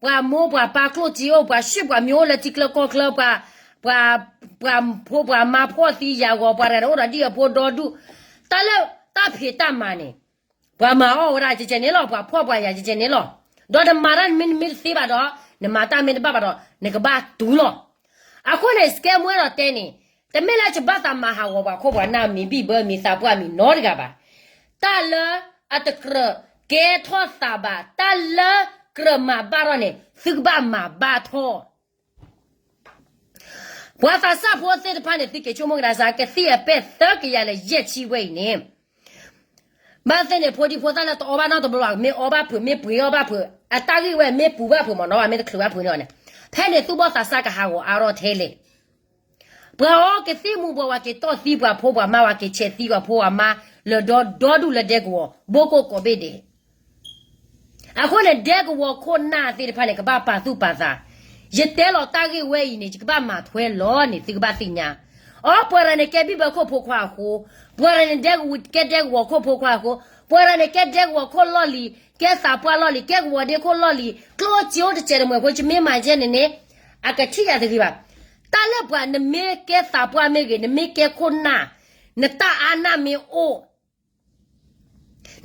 ပှၤမိၢ်ပှၤပၢ်ကျိၣ်စ့အိၣ် ပှၤဆံးပှၤမံၤအိၣ်လၢထံကျါကီၢ်ကျါ ပှၤ ပှၤဖိပှၤမါဖှီၣ်သံယာ်ဂီၤ ပှၤတဂၤန့ၣ်အိၣ်ဒီးဒ်အဖိဒီဒူၣ် တၢ်လၢတၢ်ဖံးတၢ်မၤန့ၣ် ပှၤမၤအီၣ်ဝဲဒၣ်ကဲကဲန့ၣ်လီၤ ပှၤဖှီၣ်ပှၤယာ်ကဲကဲန့ၣ်လီၤ. ဒီးနမၤတၢ်မ့ၢ်နမ့ၢ်တသ့ဘၣ်ဒီး နမၤတၢ်မ့ၢ်တဘၣ်ဘၣ်ဒီး နကဘၣ်တူၢ်လီၤ. အဃိန့ၣ် စကဲမူအဲၣ်ဒိးတဲန့ၣ် တမ့ၢ်လၢယဘၣ်သးမၤဟးဂီၤပှၤခိၣ်ပှၤနၢ်မံၤဘံၣ်ဘၢမံၤသးပှၢ်မံၤနီတဂၤဘၣ်. တၢ်လၢအတကြၢးကဲထီၣ်သးဘၣ် တၢ်လၢကြၢးမၤဘၣ်ထီၣ်န့ၣ် သုကဘၣ်မၤဘၣ်ထီၣ် ပှၤသးစၢ်ဖိသ့ၣ်တဖၣ်န့ၣ် သုက့ၤဆိကမိၣ်ကဒါစၢ် ကသံၣ်အပဲၢ်သၢကယၤလၢယဲၢ်ဆံဝဲအံၤန့ၣ် ဘၣ်သ့ၣ်န့ၣ် ဖိဒံဖိသၣ်လၢတအီဘၣ်နီတဘျီဘၣ် မ့ၢ်အီဘၣ်ဖုး မ့ၢ်ပှ့ၤအီဘၣ်ဖုး အတၢ်ဂ့ၢ်ဝဲမ့ၢ်ပူၤဘၣ်ဖုးမ့ၢ်နီၤ မ့ၢ်တချုးဘၣ်ဖုးန့ၣ်န့ၣ် ဖဲန့ၣ်သူၣ်ဘီၣ်သးစၢ်ကဟးဂီၤအါထီၣ်ထဲလဲၣ် ပှၤအီကသံၣ်မူၤဘှီး ပှၤက့ၤတီၢ်သံပှၤဖိပှၤမါ ပှၤက့ၤဆဲးသံပှၤဖိပှၤမါ လၢဒီဒီဒူၣ်လၢဒဲကဝီၤ ဘိၣ်ကိၣ်ကိးဘ့ၣ်ဒဲး အဃိန့ၣ် ဒဲကဝီၤခိၣ်နၢ်သ့ၣ်တဖၣ်န့ၣ် ကဘၣ်ပာ်သူၣ်ပာ်သး, ယတဲလီၤတၢ်ဂ့ၢ်ဝဲအံၤန့ၣ် ယကဘၣ်မၤထွဲလီၤန့ၣ် သုကဘၣ်သ့ၣ်ညါ, အီ ပှၤတဂၤန့ၣ်ကဲဘံၣ်ဘၢခိၣ်ဖိခွါအဃိ, ပှၤတဂၤန့ၣ် ကဲဒဲကဝီၤခိၣ်ဖိခွါအဃိ, ပှၤတဂၤန့ၣ်ကဲဒဲကဝီၤခိၣ်လီၢ်လံၤ, ကဲသးပှၢ်လီၢ်လံၤ, ကဲကဝီၤဒ့ခိၣ်လီၢ်လံၤ, ကျိၣ်စ့အိၣ်တစဲးတမှဲၤဖိ ယမ့ၢ်မၤယဲန့ၣ်န့ၣ် အကထံၣ်ယၤတဂ့ၤဘၣ်. တၢ်လၢပှၤနမ့ၢ်ကဲသးပှၢ်မ့ၢ်ဂ့ၤ, နမ့ၢ်ကဲခိၣ်နၢ်, နတၢ်အါနၢ်မ့ၢ်အိၣ်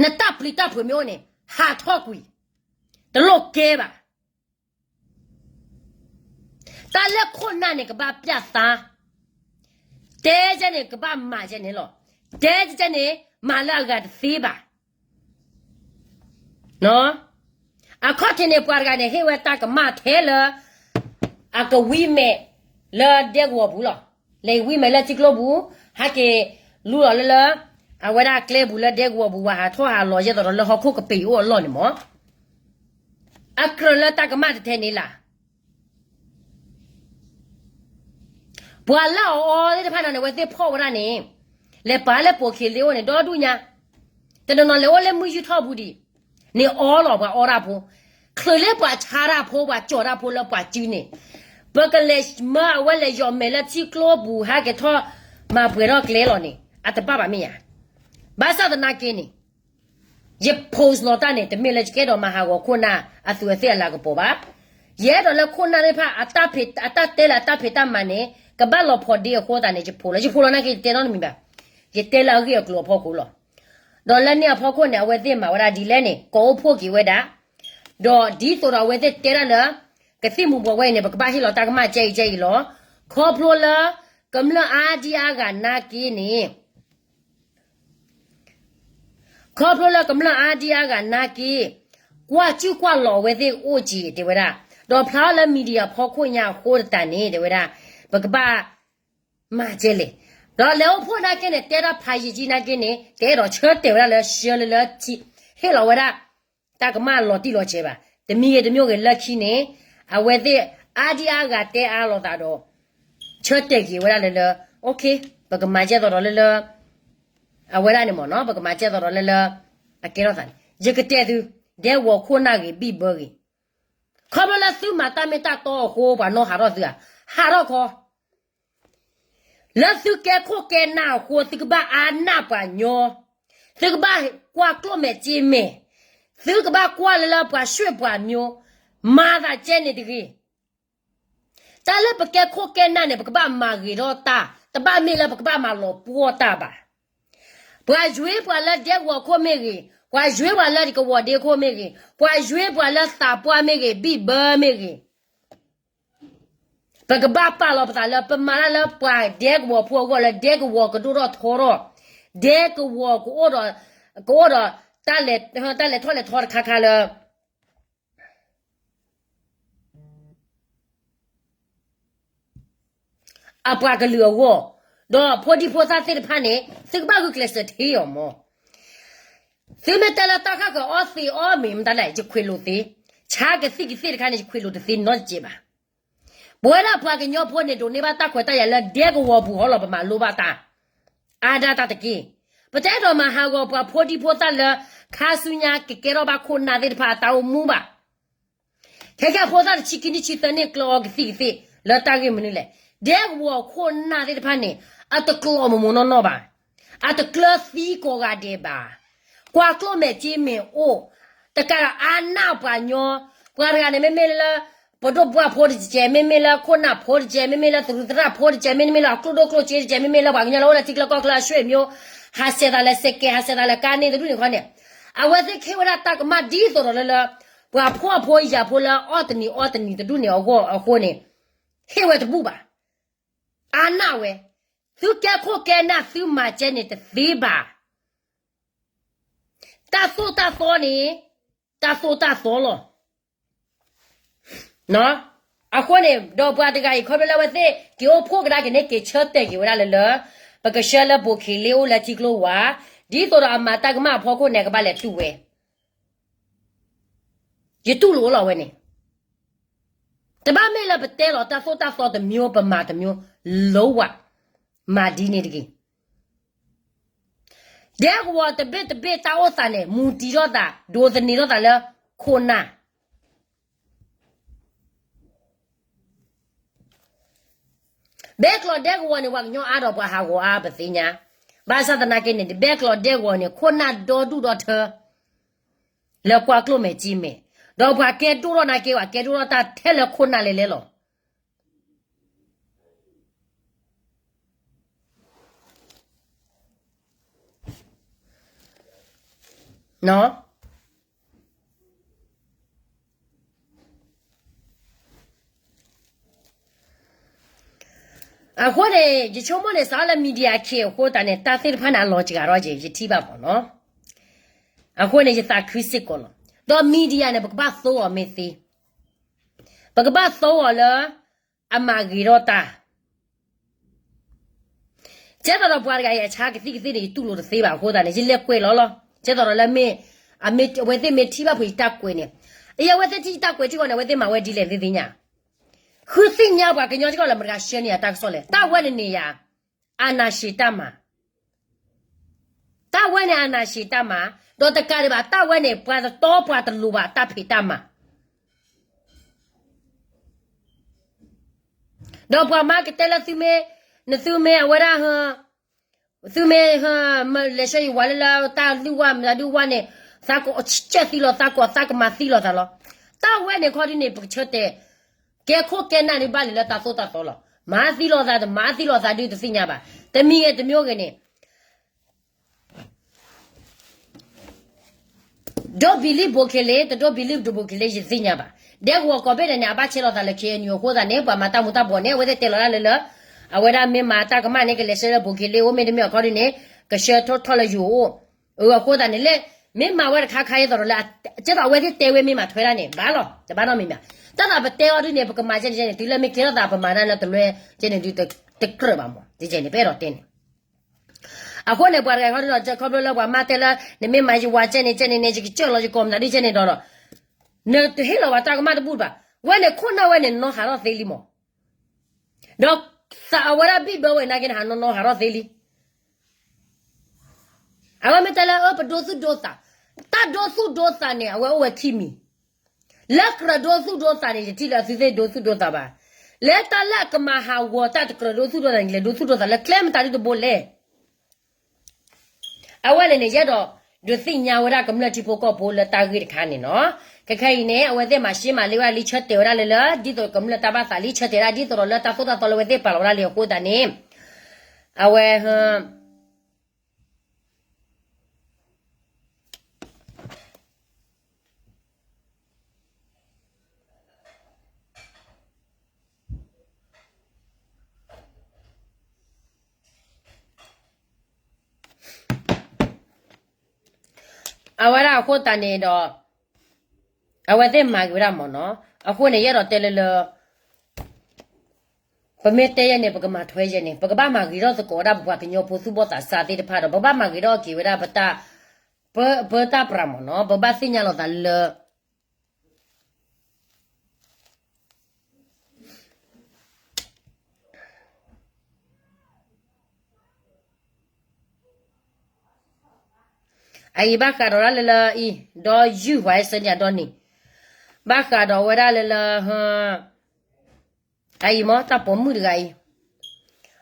နတၢ်ပျံၤတၢ်ဖုးမ့ၢ်အိၣ်န့ၣ် ဟးထီၣ်ကွံာ်, တလိၣ်ကဲဘၣ်. တၢ်လၢခိၣ်နၢ်န့ၣ် ကဘၣ်ပျၢ်သါ, တဲကဲန့ၣ် ကဘၣ်မၤကဲန့ၣ်လီၤ. တဲကဲန့ၣ် မၤလၢအဂၤတသ့ဘၣ်. အခီၣ်ထံးန့ၣ် ပှၤတဂၤန့ၣ် ဟ့ၣ်ဝဲတၢ်ကမၣ်ထဲလၢ အကဝံမဲာ်လၢဒဲကဝီၤပူၤလီၤ. လဲၤဝံမဲာ်လၢထံကျိပူၤ, ဟဲက့ၤလူလီၤလၢလၢ အဝဲဒၣ်ကျဲပူၤလၢဒဲကဝီၤပူၤ ပှၤဟးထီၣ်ဟးလီၤယဲသိးဒီးလၢဟီၣ်ခိၣ်ကပ့ၤအိၣ်အလီၢ်န့ၣ်မး အကြၢးလၢတၢ်ကမၣ်တထဲန့ၣ်လၢ်. ပှၤလၢအအီသ့ၣ်တဖၣ်န့ၣ် အဝဲသ့ၣ်ဖီၣ်ဝဲဒၣ်န့ၣ်, လဲၤပာ်လၢပိာ်ခံလ့အိၣ်န့ၣ် ဒီဒူၣ်ညါ, တနီၤနီၤလဲၤအိၣ်လၢမုၢ်ယူၢ်ထီၣ်ပူၤဒံး, န့ၣ်အီလီၤပှၤအီတၢ်ဖိ, ချုးလၢပှၤဆါတၢ်ဖိ ပှၤကၠီၤတၢ်ဖိလၢပှၤစုန့ၣ်, ပကလဲၤမၢအဝဲလဲၤယီၤမဲာ်လၢထံကျိပူၤ ဟဲက့ၤထီၣ်မၤပှဲၤထီၣ်ကျဲလီၤန့ၣ် အတဘၣ်ဘၣ်မ့ၢ်ဧါ. ဘၣ်ဆၣ်သနာ်က့န့ၣ် ယ post လီၤတၢ်န့ၣ် တမ့ၢ်လၢယကအဲၣ်ဒိးမၤဟးဂီၤခိၣ်နၢ်အသူးအသ့ၣ်အလၤကပီၤဘၣ်. ယအဲၣ်ဒိးလၢခိၣ်နၢ်သ့ၣ်တဖၣ် အတၢ်တဲလၢအတၢ်ဖံးတၢ်မၤန့ၣ် ကဘၣ်လီၤဖီဒ့အဃိသတးန့ၣ် ယဖိးလီၤ. ယဖိးလီၤနာ်က့ ယတဲနီတမံၤဘၣ်. ယတဲလၢအဂ့ၢ်အကျိၤအဖီခိၣ်လီၤ. ဒီးလၢန့ၣ်အဖီခိၣ်န့ၣ် အဝဲသ့ၣ်မၤဝဲဒၣ်ဒ်လဲၣ်န့ၣ် ကိးအိၣ်ဖှိၣ်က့ၤဝဲဒၣ်, ဒီးဒ်သိးဒီးအဝဲသ့ၣ်တဲဒၣ်လၢ ကသံၣ်မူၤဘှီးဝဲအံၤန့ၣ် ပကဘၣ်ဟ့ၣ်လီၤတၢ်ကမၣ်ကဲအံၤကဲအံၤလီၤ. ခီဖျိလၢ ကမျၢၢ်အါဒံအါဂၤနာ်က့န့ၣ် ခီဖျိလၢကမျၢၢ်အါဒံအါဂၤနာ်က့ ကွၢ်စုကွၢ်လီၤအဝဲသ့ၣ်အိၣ်က့ၤ တဲဝဲဒၣ်, ဒီးဖျါထီၣ်လၢ media ဖီခိၣ်ညါအဃိသတးန့ၣ် တဲဝဲဒၣ်, ပကဘၣ်မၤကဲလဲၣ်. ဒီးလဲၤအိၣ်ဖှိၣ်နာ်က့န့ၣ် တဲဒၣ်ဖးယံာ်ကံနာ်က့န့ၣ် တအဲၣ်ဒိးဆၢတဲာ်ဝဲဒၣ်လၢဆှၢလၢလၢ ဟ့ၣ်လီၤဝဲဒၣ် တၢ်ကမၣ်လီၤတံၢ်လီၤဆဲးဘၣ်. တမံၤဂ့ၤတမံၤဂ့ၤလၢခံန့ၣ် အဝဲသ့ၣ်အါဒံအါဂၤတဲအါလိာ်သးဒီး ဆၢတဲာ်က့ၤဝဲဒၣ်လၢလၢ okay ပကမၤကဲသိးဒီးလၢလၢ အဝဲဒၣ်န့ၣ်မ့ၢ်နီၤ ပကမၤကဲသိးဒီးလၢလၢ အကဲထီၣ်သးန့ၣ် ယကတဲသု, ဒဲကဝီၤခိၣ်နၢ်ဂ့ၤ ဘံၣ်ဘၢဂ့ၤ, ခီဖျိလၢသုမၤတၢ်မ့ၢ်တၢ်တီအဃိ ပှၤနီၣ်ဟးထီၣ်သုဧါ, ဟးထီၣ်ခီ လၢသုကဲခိၣ်ကဲနၢ်အဃိ သုကဘၣ်အါနၢ်ပှၤညီ, သုကဘၣ်ကွၢ်ကျိၣ်မဲာ်စ့မဲာ်, သုကဘၣ်ကွၢ်လၢလၢပှၤရွှ့ၣ်ပှၤမျိုး, မၤသးကဲန့ၣ်တဂ့ၤ. တၢ်လၢပကဲခိၣ်ကဲနၢ်န့ၣ် ပကဘၣ်မၤဂ့ၤထီၣ်တၢ်, တဘၣ်မ့ၢ်လၢပကဘၣ်မၤလီၤပှီၢ်တၢ်ဘၣ်. ပှၤယွ့ပှၤလၢဒဲကဝီၤခိၣ်မ့ၢ်ဂ့ၤ, ပှၤယွ့ပှၤလၢကဝီၤဒ့ခိၣ်မ့ၢ်ဂ့ၤ, ပှၤယွ့ပှၤလၢသးပှၢ်မ့ၢ်ဂ့ၤ, ဘံၣ်ဘၢမ့ၢ်ဂ့ၤ, ပကဘၣ်ပာ်လီၤပသးလၢပမၤတၢ်လၢပှၤဒဲကဝီၤဖိအဂီၢ်လၢဒဲကဝီၤကဒိၣ်ထီၣ်ထီထီၣ်, ဒဲကဝီၤကအိၣ်ဒီး, ကအိၣ်ဒီး, တၢ်လဲၤထီၣ်လဲၤထီတခါခါလၢ အပှၤကလုာ်အဂီၢ်, ဒီးဖိဒံဖိသၣ်သ့ၣ်တဖၣ်န့ၣ် သုကဘၣ်ဂုာ်ကျဲးစၢးထ့အီၤမး. သုမ့ၢ်တဲလၢတၢ်ဃၣ်ဃၢၤအီသံးအီမ့ၢ်မတၤလဲၣ် ယခွ့းလိာ်သ့, ဆါကသံၣ်ကသ့ၣ်တခါန့ၣ် ယခွ့းလိာ်တသ့နီတစဲးဘၣ်. ပဝဲဒၣ်ပှၤကညီဖိန့ၣ် ဒိးန့ၢ်ဘၣ်တၢ်ခွဲးတၢ်ယာ်လၢဒဲကဝီၤပူၤဟီလီၤ ပမၤလိဘၣ်တၢ် အါဒၣ်တၢ်တက့ၢ်. ပတအဲၣ်ဒိးမၤဟးဂီၤပှၤဖိဒံဖိသၣ်လၢ ခါဆူညါကကဲထီၣ်ဘၣ်ခိၣ်နၢ်သ့ၣ်တဖၣ်အတၢ်အိၣ်မူဘၣ်. ခဲကဲအဖိသၣ်တဆံခံနံၣ်ဆံသၢနံၣ်ကျၢအီကသံၣ်ကသ့ၣ် လၢတၢ်ဂ့ၢ်မနုၤလဲၣ်. ဒဲကဝီၤခိၣ်နၢ်သ့ၣ်တဖၣ်န့ၣ် အတကျိးမိၢ်မိၢ်နီၢ်နီၢ်ဘၣ်. အတကျၢသံကိးဂၤဒဲးဘၣ်. ကွၢ်ကျိၣ်မဲာ်စ့မဲာ်အိၣ်, တကးဒီးအါနၢ်ပှၤညီ, ပှၤတဂၤန့ၣ် မ့မ့ၢ်လၢ ပဒိၣ်ပှၢ်ဖိတကဲး, မ့မ့ၢ်လၢခိၣ်နၢ်ဖိတကဲး, မ့မ့ၢ်လၢသရူးသရၣ်ဖိတကဲး, မ့မ့ၢ်လၢအကျိၣ်ဒိၣ်ကျိၣ်စ့တကဲး, မ့မ့ၢ်လၢပှၤကညီလၢအိၣ်လၢထံကျါကီၢ်ကျါ ရွှ့ၣ်မျိုး, ဟးဆဲးသးလၢစဲးကဲး, ဟးဆဲးသးလၢကါန့ၣ်တဒူၣ်န့ၣ်ခီန့ၣ်, အဝဲသ့ၣ်ခ့ဝဲဒၣ်တၢ်ကမၣ်ဒ်သိးဒီးလၢလၢ ပှၤဖှီၣ်ဖိယာ်ဖိလၢအီၣ်တနံၤအီၣ်တနံၤတဒူၣ်န့ၣ်အဂီၢ်အဃိန့ၣ်, ဟ့ၣ်ဝဲတဘူၣ်ဘၣ်. အါနၢ်ဝဲ, သုကဲခိၣ်ကဲနၢ်သုမၤကဲန့ၣ်တသ့ဘၣ်. တၢ်သိၣ်တၢ်သီန့ၣ်, တၢ်သိၣ်တၢ်သီလီၤ. အဃိန့ၣ် ဒီးပှၤတဂၤအံၤ ခီဖျိလၢအဝဲသ့ၣ် က့ၤအိၣ်ဖှိၣ်ကဒါက့ၤန့ၣ် က့ၤဆၢတဲာ်က့ၤဝဲဒၣ်လၢလၢ ပကဆှၢလၢဘိၣ်ခ့လ့အိၣ်လၢထံကျိဝါ, ဒ်သိးဒီးအမၤတၢ်ကမၣ်အဖီခိၣ်န့ၣ် ကဘၣ်လဲၤတူၢ်ဝဲ ယတူၢ်လိာ်လီၤဝဲန့ၣ်, တဘၣ်မ့ၢ်လၢပတဲလီၤတၢ်သိၣ်တၢ်သီတမျိုး ပမၤတမျိုး, လၢဝဲ, မၤဒ်န့ၣ်တဂ့ၤ. ဒဲကဝီၤတဘ့ၣ်တဘ့ၣ်တၢ်အိၣ်သးန့ၣ် မူတံၤထီၣ်သး ဒိးသန့ၤထီၣ်သးလၢခိၣ်နၢ် ဘဲကျိးဒဲကဝီၤန့ၣ် ပှၤကညီအါဒီးပှၤဟးဂီၤအါပသ့ၣ်ညါ, ဘၣ်ဆၣ်သနာ်က့န့ၣ် ဘဲကျိးဒဲကဝီၤန့ၣ် ခိၣ်နၢ်ဒီဒူၣ်ဒီထၢ လၢကွၢ်ကျိၣ်မဲာ်စ့မဲာ်, ဒီးပှၤကဲဒိၣ်ထီၣ်နာ်က့ ပှၤကဲဒိၣ်ထီၣ်တၢ်ထဲလၢခိၣ်နၢ်လဲၤလဲၤလီၤ. အဃိန့ၣ် ယဆိကမိၣ်န့ၣ် စးလၢ media ခ့အဃိသတးန့ၣ် တၢ်သ့ၣ်တဖၣ်န့ၣ် အလီၤစှၤထီၣ်က့ၤ ယထံၣ်ဘၣ်မ့ၢ်နီၤ. အဃိန့ၣ် ယသးခုစ့ၢ်ကီးလီၤ. ဒီး media န့ၣ် ပကဘၣ်သိအီၤမ့ၢ်သ့, ပကဘၣ်သိအီၤလၢ အမၤဂ့ၤထီၣ်တၢ် ကဲသိးဒီးပှၤတဂၤအံၤ အဆါကသံၣ်ကသ့ၣ်န့ၣ် ယတူၢ်လိာ်တသ့ဘၣ်အဃိသတးန့ၣ် ယလဲၤကွဲးလီၤလီၤ. ကဲသိးဒီးလၢမ့ၢ် အဝဲသ့ၣ်မ့ၢ်ထံၣ်ဘၣ်ဖုးယတၢ်ကွဲးန့ၣ်, အံၤအဝဲသ့ၣ်ထံၣ်ယတၢ်ကွဲးထံၣ်ဃီန့ၣ် အဝဲသ့ၣ်မၤဝဲဒ်လဲၣ်သ့ၣ်သ့ၣ်ညါ, ဃုသ့ၣ်ညါပှၤကညီစ့ၢ်ကီးလၢမတၤဂၤဆှၢန့ၢ်ယၤတၢ်ကစီၣ်လဲၣ်. တၢ်ဝဲန့ၣ်န့ၣ်ယၤ အနၢ်ရှံးတၢ်မၤ တၢ်ဝဲန့ၣ်အနၢ်ရှံးတၢ်မၤ, ဒီးတကးဒံးဘၣ် တၢ်ဝဲန့ၣ် ပှၤတတီပှၤတလိၤဘၣ်တၢ်ဖံးတၢ်မၤ ဒီးပှၤမၤကတဲလၢသုမ့ၢ်, နသုမ့ၢ်အဝဲဒၣ်, သုမ့ၢ်, မ့ၢ်လဲၤဆှၢယဝၤလၢလၢတၢ်လုၢ်ဝါမတၤဒုးဝါန့ၣ်, သးကစဲးသံလီၤသးကီး သးကမၤသံလီၤသးလီၤ. တၢ်ဝဲန့ၣ်ခီဒုန့ၣ် ပကဆၢတဲာ်, ကဲခိၣ်ကဲနၢ်န့ၣ်ဘၣ်လံလၢတၢ်သိၣ်တၢ်သီလီၤ. မၤသံလီၤသးဒုတသ့ၣ်ညါဘၣ်. တမံၤဂ့ၤတမံၤဂ့ၤန့ၣ် ဒိး believe ဘိၣ်ခ့လ့, တဒိး believe တဘိၣ်ခ့လ့ ယသ့ၣ်ညါဘၣ်. ဒဲကဝီၤကိးဘ့ၣ်ဒဲးန့ၣ် အဘၣ်ဆဲးလီၤသးလၢ KNU အဃိသတးန့ၣ် ပှၤမၤတၢ်မူၤတၢ်ဘှီးန့ၣ် အဝဲသ့ၣ်တဲလီၤဒၣ်လၢလၢ, အဝဲဒၣ်မ့ၢ်မၤတၢ်ကမၣ်န့ၣ် ကလဲၤဆှၢလၢဘိၣ်ခ့လ့အိၣ် မ့တမ့ၢ်အခီဒုန့ၣ် ကဆှၢထီၣ်ထီၣ်လၢယိၤအိၣ် အဃိသတးန့ၣ်လၢ မ့ၢ်မၤဝဲတခါခါအသိးဒီးလၢ ကဲသိးအဝဲသ့ၣ်တဲဝဲမ့ၢ်မၤထွဲဒၣ်န့ၣ် ဘၣ်လီၤ တဘၣ်နီတမံၤမံၤ, တၢ်သးပတဲအီၤဒုန့ၣ် ပကမၤကဲန့ၣ်ကဲန့ၣ် တုၤလၢမ့ၢ်ကဲထီၣ်သးပမၤတၢ်လၢတလွဲ ကဲန့ၣ်ဒု တကြၢးဘၣ်မး ကဲန့ၣ် ပအဲၣ်ဒိးတဲန့ၣ် အဃိန့ၣ် ပှၤတဂၤဃီဒုဒီး ခီဖျိလၢပှၤမါတဲလၢ နမ့ၢ်မၤယဝၤကဲန့ၣ်ကဲန့ၣ်န့ၣ် ယကစၢၢ်လီၤယကိးမတၤဒုကဲန့ၣ်ဒီးဒီး နတဟ့ၣ်လီၤဝဲတၢ်ကမၣ်တဘူၣ်ဘၣ်, ဝဲန့ၣ်ခိၣ်နၢ်ဝဲန့ၣ် နီၢ်ဟးထီၣ်သ့လံမး ဒီးသးအဝဲဒၣ်ဘံၣ်ဘၢဝဲနာ်က့န့ၣ် ဟးနီၢ်နီၢ်ဟးထီၣ်သ့လံ. အဝဲမ့ၢ်တဲလၢ အၢ ပဒိသူၣ်ဒိသး, တၢ်ဒိသူၣ်ဒိသးန့ၣ် အဝဲအိၣ်ဝဲခံမံၤ, လၢကြၢးဒိသူၣ်ဒိသးန့ၣ် ယထံၣ်လၢအသုသ့ၣ်ဒိသူၣ်ဒိသးဘၣ်, လၢတၢ်လၢအကမၤဟးဂီၤတၢ်တကြၢးဒိသူၣ်ဒိသးန့ၣ် ကလဲၤဒိသူၣ်ဒိသးလၢကျဲမတၤဒုတဘိလဲၣ်. အဝဲန့ၣ်န့ၣ် ယအဲၣ်ဒိးဒုးသ့ၣ်ညါဝဲဒၣ်ကမျၢၢ်ထံဖိကီၢ်ဖိလၢတၢ်ဂ့ၢ်တခါန့ၣ်နီၤ. ခဲခဲအံၤန့ၣ် အဝဲသ့ၣ်မၤရှဲမၤလ့ဝဲဒၣ်လံ ဆၢတဲာ်ဝဲဒၣ်လၢလၢ ဒ်သိးကမျၢၢ်တၢ်ဘၣ်သးလံ ဆၢတဲာ်ဝဲဒၣ်ဒ်သိးဒီးလၢတၢ်သိၣ်တၢ်သီလၢအဝဲသ့ၣ်ပာ်လီၤဝဲဒၣ်လံအဃိသတးန့ၣ် အဝဲ အဝဲဒၣ်အဃိသတးန့ၣ်ဒီး အဝဲသ့ၣ်မၤဂ့ၤဝဲဒၣ်မးနီၤ. အဃိန့ၣ် ယအဲၣ်ဒိးတဲလၢလၢ ပမ့ၢ်တဲယဲန့ၣ် ပကမၤထွဲယဲန့ၣ် ပကဘၣ်မၤဂ့ၤထီၣ်သကိးဝဲဒၣ်ပပှၤကညီဖိသူၣ်ဘီၣ်သးစၢ်သ့ၣ်တဖၣ်ဒီး ပဘၣ်မၤဂ့ၤထီၣ်က့ၤဝဲဒၣ် ပတၢ်ပြးမးနီၤ. ပဘၣ်သ့ၣ်ညါလီၤသးလၢ အအံၤဘၣ်ဃးဒီးဒၣ်လၢလၢအံၤ ဒီးယုၢ်ဝဲစၢညါဒီးန့ၣ် ဘၣ်ဃးဒီးဝဲဒၣ်လၢလၢ အအံၤမ့ၢ်တၢ်ပိာ်မုၣ်တဂၤအံၤ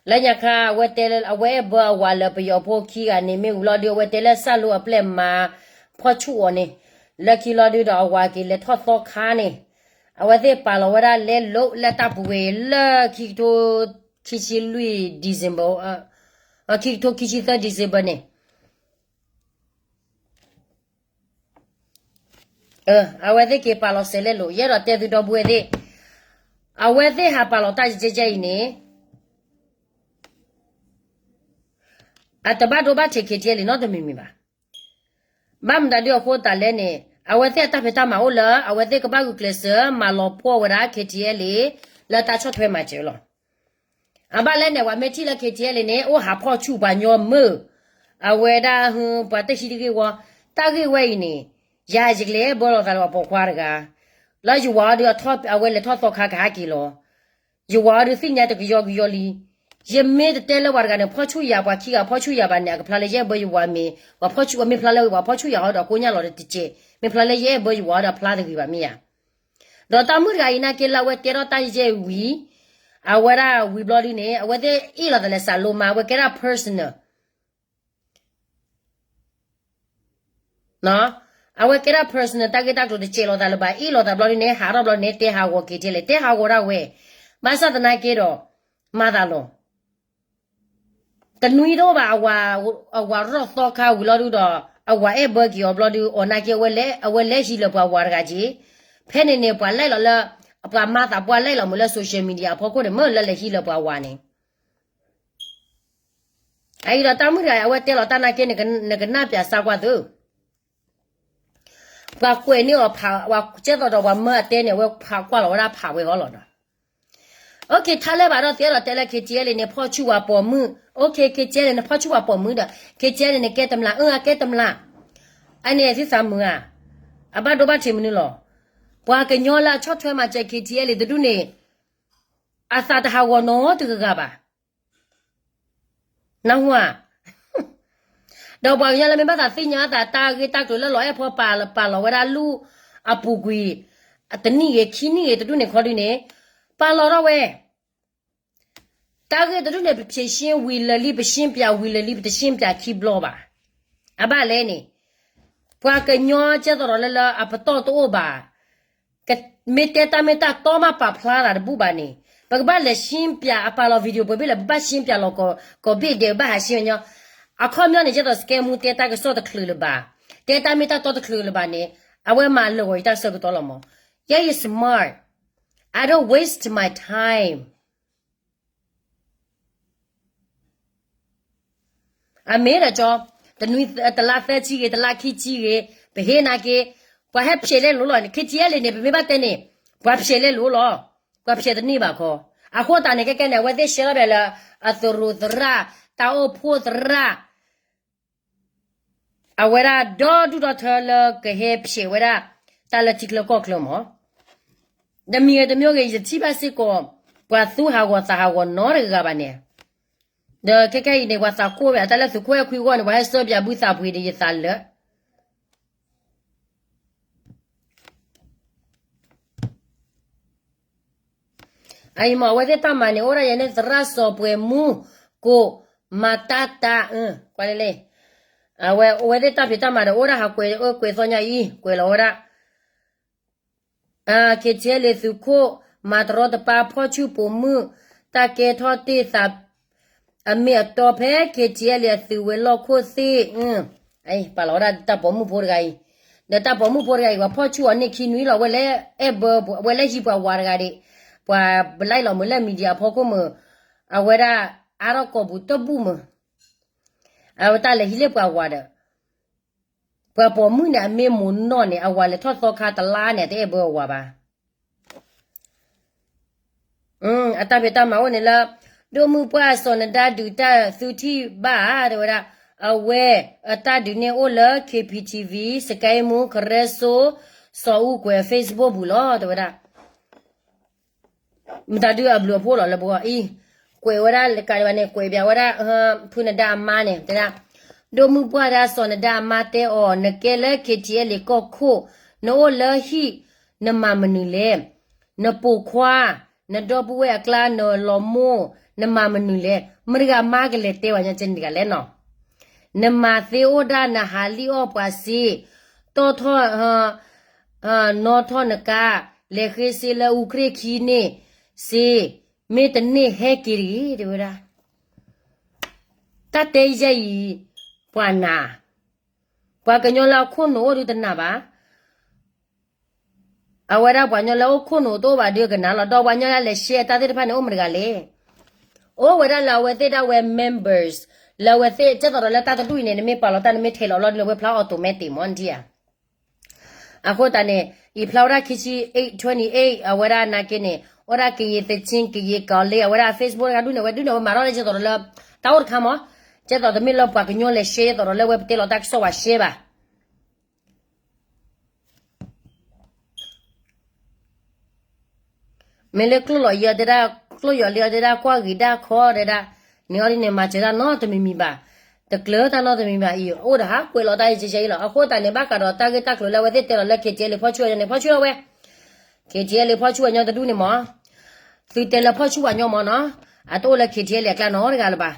လၢညါခါ အဝဲတဲလၢ အဝဲအဲၣ်ဘၢအဝၤလၢပယီၤဖိခံဂၤန့ၣ် မ့ၢ်ဝံၤလီၤဒုး အဝဲတဲလၢစၢ်လိအပျဲၢ်မၤဖီၣ်ဆူၣ်အီၤန့ၣ် လၢခံလီၤဒုးဒီးအဝၤက့ၤလဲၤထီၣ်သီခါန့ၣ် အဝဲသ့ၣ်ပာ်လီၤဝဲဒၣ်လဲလိာ်လၢတၢ်ပူၤကွံာ်လၢခံကထိ ခံဆံလွံၢ် December ခံကထိခံဆံသၢ December န့ၣ် အဝဲသ့ၣ်က့ၤပာ်လီၤစဲးလဲလိာ် ယအဲၣ်ဒိးတဲသုဒီပုၢ်ဝဲၢ်သ့ၣ် အဝဲသ့ၣ်ဟးပာ်လီၤတၢ်ယကဲကဲအံၤန့ၣ် အတဘၣ်ဒိဘၣ်ထံး K T L နီတမံၤမံၤဘၣ်. ဘၣ်မတၤဒုအဃိသတးလဲၣ်န့ၣ် အဝဲသ့ၣ်အတၢ်ဖံးတၢ်မၤအိၣ်လၢ အဝဲသ့ၣ်ကဘၣ်ဂုာ်ကျဲးစၢးမၤလီၤပှီၢ်ဝဲဒၣ် K T L လၢတၢ်ဆီၣ်ထွဲမၤစၢၤလီၤ. အဘၣ်လဲၣ်န့ၣ် ပှၤမ့ၢ်ထံၣ်လၢ K T L န့ၣ် အိၣ်ဟးဖီၣ်ဆူၣ်ပှၤညီမုၢ် အဝဲဒၣ် ပှၤတဟံးတဂ့ၢ်ဝီ တၢ်ဂ့ၢ်ဝဲအံၤန့ၣ် ယၤယကလဲၤဘၢလီၤသးလၢပှၤပိာ်ခွါတဂၤ လၢယဝၤအီၤဒုး အဝဲလဲၤထီၣ်သီခါကဟဲက့ၤလီၤ. ယဝၤအီၤဒုးသ့ၣ်ညါတကယီကယီလံ. ယမ့ၢ်တတဲလၢပှၤတဂၤန့ၣ် ဖီၣ်ဆူၣ်ယၤ ပှၤခံဂၤဖီၣ်ဆူၣ်ယၤဘၣ်န့ၣ် အကဖျါလၢယအဲၣ်ဘၢယဝၤမ့ၢ် ပှၤဖီၣ်ဆူၣ် မ့ၢ်ဖျါလၢပှၤဖီၣ်ဆူၣ်ယၤဟီဒီး ကိညၢ်လီၤတကဲး မ့ၢ်ဖျါလၢယအဲၣ်ဘၢယဝၤဒီးဖျါတဂ့ၤဘၣ်မ့ၢ်ဧါ. ဒီးတၢ်မုၣ်တဂၤအံၤနာ်က့လၢအဝဲတဲထီၣ်တၢ်ယဲၢ်ဝံၤ အဝဲဒၣ်ဝံၤဘျီဒုန့ၣ် အဝဲသ့ၣ်အ့ၣ်လိာ်သးလဲၤစးလိမါ အဝဲကဲဒၣ် personal အဝဲကဲဒၣ် personal တၢ်ဂ့ၢ်တၢ်ကျိၤတကဲးလိာ်သးလၢၤဘၣ် အ့ၣ်လိာ်သးဘျီဒုန့ၣ် ဟးထီၣ်ဘျီန့ၣ် တဲဟးဂီၤက့ၤထဲလဲၣ် တဲဟးဂီၤဒၣ်ဝဲ ဘၣ်ဆၣ်သနာ်က့ဒီး မၤသးလီၤ တနွံတအိၣ်ဘၣ် အဝၤရီၣ်သီခါဝံၤလီၤဒုဒီး အဝၤအဲၣ်ဘၢက့ၤအီၤဘျီဒု အီၤနာ်က့ အဝဲလဲၤဟံးလၢပှၤဝၤတဂၤက့ၤ ဖဲန့ၣ်န့ၣ် ပှၤလဲလီၤလၢ ပှၤမၤသးပှၢ်လဲလီၤမုာ်လၢ social media အဖီခိၣ်န့ၣ် မ့ၢ်လၢလဲၤဟံးလၢပှၤဝၤန့ၣ် အအံၤဒီးတၢ်မုၣ်တဂၤ အဝဲတဲလီၤတၢ်နာ်က့ နကနၢ်ပၢၢ်စၢ်ကွၢ်သု ပှၤကွဲးန့ၢ်အီၤဖး ကဲသိးဒီးပှၤမၢအတဲန့ၣ် အဝဲဖးကွၢ်လီၤဝဲဒၣ်ဖးဝဲဟီလီၤဒီး OK ထါလၢဘၣ်ဒီးသ့ဒီးတဲလၢ K T L န့ၣ် ဖီၣ်ဆူၣ်ဝဲပိာ်မုၣ် OK K T L န့ၣ် ဖီၣ်ဆူၣ်ဝဲပိာ်မုၣ်ဒီး K T L န့ၣ် ကဲတမျၢ် အၢ အကဲတမျၢ် အန့ၣ်သုသးမုာ်ဧါ အဘၣ်ဒိဘၣ်ထံးမနုၤလီၤ ပှၤကညီလၢအဆီၣ်ထွဲမၤစၢၤ K T L တဒူၣ်န့ၣ် အသးတဟးဂီၤနီတဂၤဂၤဘၣ် နၢ်ဟူဧါ ဒီးပှၤကညီလၢမ့ၢ်ဘၣ်သးသ့ၣ်ညါအသးတၢ်ဂ့ၢ်တၢ်ကျိၤလၢလီၤအဲၣ်ဖီပာ်လီၤဝဲဒၣ်လူၢ်အပူၤကွံာ် တနံၣ်ဂ့ၤခံနံၣ်ဂ့ၤတဒူၣ်န့ၣ်ခီဒုန့ၣ် ပာ်လီၤထီၣ်ဝဲ တၢ်ဂ့ၢ်တဒူၣ်န့ၣ် ပဖြေရှင်းဝံၤလၢာ်လံ ပရှင်းပြဝံၤလၢာ်လံ ပတရှင်းပြခံဘျီဘၣ်. အဘၣ်လဲၣ်န့ၣ် ပှၤကညီကဲသိးဒီးလၢလၢအပတီၢ်တအိၣ်ဘၣ် မ့ၢ်တဲတၢ်မ့ၢ်တၢ်တီမးပာ်ဖျါသးတဘူၣ်ဘၣ်န့ၣ် ပကဘၣ်လဲၤရှင်းပြအပာ်လီၤ video ပှဲၤဘ့ၣ်လဲၣ် ပဘၣ်ရှင်းပြလီၤ ကိးဘ့ၣ်ဒဲး ပဘၣ်ဟးရှင်းညီ အခီပညီန့ၣ် ကဲသိး စကဲမူ တဲတၢ်ကစီၣ်တချုးလၢၤဘၣ် တဲတၢ်မ့ၢ်တၢ်တီတချုးလၢၤဘၣ်န့ၣ် အဝဲမၤလၢာ်ဂီၤယတၢ်ဆၢကတီၢ်လီၤမး ယဲယ smart I don't waste my time အမ့ၢ်ဒီးကၠီ တနွံ တလါသၢဆံဂ့ၤ တလါခံဆံဂ့ၤ ပဟ့ၣ်နာ်က့ၤ ပှၤဟဲဖျဲးလဲလိာ်လီၤန့ၣ် K T L A န့ၣ် ပမ့ၢ်ဘၣ်တဲန့ၣ် ပှၤဖျဲးလဲလိာ်လီၤ. ပှၤဖျဲးတန့ၢ်ဘၣ်ခီ. အဃိသတးန့ၣ် ကဲကဲန့ၣ် အဝဲသ့ၣ်ရှဲထီၣ်ဘၣ်လၢ အသရူးသရၣ် တၢ်အိၣ်ဖှိၣ်သရၣ် အဝဲဒၣ်ဒီဒူၣ်ဒီထၢလၢကဟဲဖျဲးဝဲဒၣ် တၢ်လၢထံချၢကီၢ်ချၢမး, တမံၤဂ့ၤတမံၤဂ့ၤ ယတထံၣ်ဘၣ်စ့ၢ်ကီး ပှၤသူဟးဂီၤသးဟးဂီၤနီတဂၤဘၣ်န့ၣ်, ဒီးခဲခဲအံၤန့ၣ် ပှၤသးကိၢ်ဝဲ တၢ်လၢသုးခိၣ်အဲၣ်ခွံဂီၢ်န့ၣ် ပှၤဟဲဆှၢပၠးဘုသးပှ့ၤဒီးယသးလၢ အအံၤမ့ၢ် အဝဲသ့ၣ်တၢ်မၤန့ၣ် အိၣ်ဒၣ်ယဲန့ၣ် သရၣ်စီၤပှဲၤမူကိးမၤတၢ်တၢ် ကွၢ်လဲၣ်လဲၣ်, အဝဲ အဝဲသ့ၣ်တၢ်ဖံးတၢ်မၤဒီး အိၣ်ဒၣ်ဟးကွဲး အိၣ်ကွဲးသီညါအံၤ ကွဲးလီၤဝဲဒၣ် K T L A သုးခိၣ် မၤတရီတပါ ဖီၣ်ဆူၣ်ပိာ်မုၣ် တၢ်ကဲထီၣ်တ့ၢ်သး အမ့ၢ်အတီဖဲ K T L A အသုးဝဲၤလီၢ်ခိၣ်သ့ၣ် ပာ်လီၤဝဲဒၣ်တၢ်ပိာ်မုၣ်ဖိတဂၤအံၤ, ဒီးတၢ်ပိာ်မုၣ်ဖိတဂၤအံၤ ပှၤဖီၣ်ဆူၣ်အီၤန့ၢ်ခံနွံလီၤ, ဝဲလဲၤအဲၣ်ဘၢ ဝဲလဲၤဟံးပှၤဝၤတဂၤဒံး, ပှၤဘျါလီၤမုာ်လၢ media အဖီခိၣ်မုာ်, အဝဲဒၣ်အါထီၣ်ကိာ်ပူၤတဘူၣ်မုာ်, အဝဲတၢ်လဲၤဟံးလၢပှၤဝၤဒီး ပှၤပိာ်မုၣ်န့ၣ် အမ့ၢ်မိၢ်နီၢ်န့ၣ် အဝၤလဲၤထီၣ်သီခါတလါန့ၣ် တအဲၣ်ဘၢအဝၤဘၣ်. အတၢ်ဖံးတၢ်မၤအိၣ်န့ၣ်လၢ ဒိၣ်မုၢ်ပှၢ်စီၤနဒါဒုးတၢ်သုထံၣ်ဘၣ်ဧါ တဲဝဲဒၣ်, အဝဲအတၢ်ဒုးန့ၣ်အိၣ်လၢ K P T V, Sky Moon, ကရၢစိ, စီၤအူကွဲး Facebook ပူၤလီၤ တဲဝဲဒၣ်. မတၤဒုးအဘျုးအဖှိၣ်လီၤလၢပဂီၢ်အံၤ, ကွဲးဝဲဒၣ်လၢကးဒံးဘၣ်န့ၣ် ကွဲးဘၣ်ဝဲဒၣ် ဖုနဒါအမါန့ၣ် တဲဒၣ်, ဒိၣ်မုၢ်ပှၢ်ဒၣ်စီၤနဒါအမါတဲအီၤ နကဲလၢ K T L A ကီၢ်ခိၣ်, နအိၣ်လၢဟံၣ်, နမၤမနုၤလဲၣ်, နပိာ်ခွါ, နဒီပုၢ်ဝဲၢ်အကျါ နလီၤမိၢ်, နမၤမနုၤလဲၣ်, မတၤတဂၤမါကလဲၤတဲဝဲညါကဲန့ၣ်တဂၤလဲၣ်နီၤ. နမၤသ့အိၣ်ဒၣ် နဟးလံၣ်အီၣ်ပှၤစ့, တီၢ်ထီၣ် နီၣ်ထီၣ်နကါ, လဲၤဃ့စ့လၢအူကြ့ၢ်ခံန့ၣ်စ့, မ့ၢ်တန့ၢ်ဟဲက့ၤတဂ့ၤ တဲဝဲဒၣ်. တၢ်တဲယဲအံၤ ပှၤနာ်, ပှၤကညီလၢအခိၣ်နူာ်အိၣ်ဒုးတနာ်ဘၣ်. အဝဲဒၣ်ပှၤကညီလၢအခိၣ်နူာ်တအိၣ်ဘၣ်ဒုးကနာ်လီၤ. ဒီးပှၤကညီလၢလဲၤရှဲတၢ်သ့ၣ်တဖၣ်န့ၣ် အိၣ်မတၤတဂၤလဲၣ်. အိၣ်ဝဲဒၣ်လၢအဝဲသ့ၣ်ဒၣ်ဝဲ members လၢအဝဲသ့ၣ် ကဲသိးဒီးလၢတၢ်တဒူၣ်အံၤန့ၣ် နမ့ၢ်ပာ်လီၤတၢ် နမ့ၢ်ထဲးလီၤလီၤဒုး အဝဲဖျါ automatic မ့ၢ်နထံၣ်ဧါ. အဃိသတးန့ၣ် အံၤဖျါဝဲဒၣ်ခံဆံ eight twenty-eight အဝဲဒၣ်နာ်က့န့ၣ် အိၣ်ဒၣ်ကယံာ်သ့ၣ်ဆ့ ကယံာ်ကီၤလ့ အဝဲဒၣ် Facebook တဂၤဒုးန့ၣ် ဝဲဒုးန့ၣ် ဝဲမၤထီၣ်လၢကဲသိးဒီးလၢ တၢ်အိၣ်တခါမး, ကဲသိးတမ့ၢ်လၢပှၤကညီလဲၤရှဲ ကဲသိးဒီးလၢဝဲပတဲလီၤတၢ်ကစီၣ်ဝဲရှဲဘၣ်. မ့ၢ်လၢကျိၣ်လီၤယီၤတဲဒၣ်, ကျိၣ်ယီၤလံအီၤတဲဒၣ် ကွၢ်ဂ့ၤဒၣ်ခီတဲဒၣ်, န့ၣ်အီၤဒ်န့ၣ် မၤစၢၤတၢ်နီတမံၤမံၤဘၣ်, တကျၢၤတၢ်နီတမံၤဘၣ်အံၤ အိၣ်ဒီးဟးကွဲးလီၤတၢ်အံၤကဲကဲအံၤလီၤ. အဃိသတးန့ၣ် ဘၣ်ဃးဒီးတၢ်ဂ့ၢ်တၢ်ကျိၤလၢအဝဲသ့ၣ်တဲလီၤလၢ K T L A ဖီၣ်ဆူၣ်အီၤညါန့ၣ် ဖီၣ်ဆူၣ်ထီၣ်ဝဲ, K T L A ဖီၣ်ဆူၣ်အီၤညီတဒူၣ်န့ၣ်မး, သုတဲလၢဖီၣ်ဆူၣ်အီၤညီမးနီၤ, အတအိၣ်လၢ K T L A အကျါနီတဂၤလၢၤဘၣ်.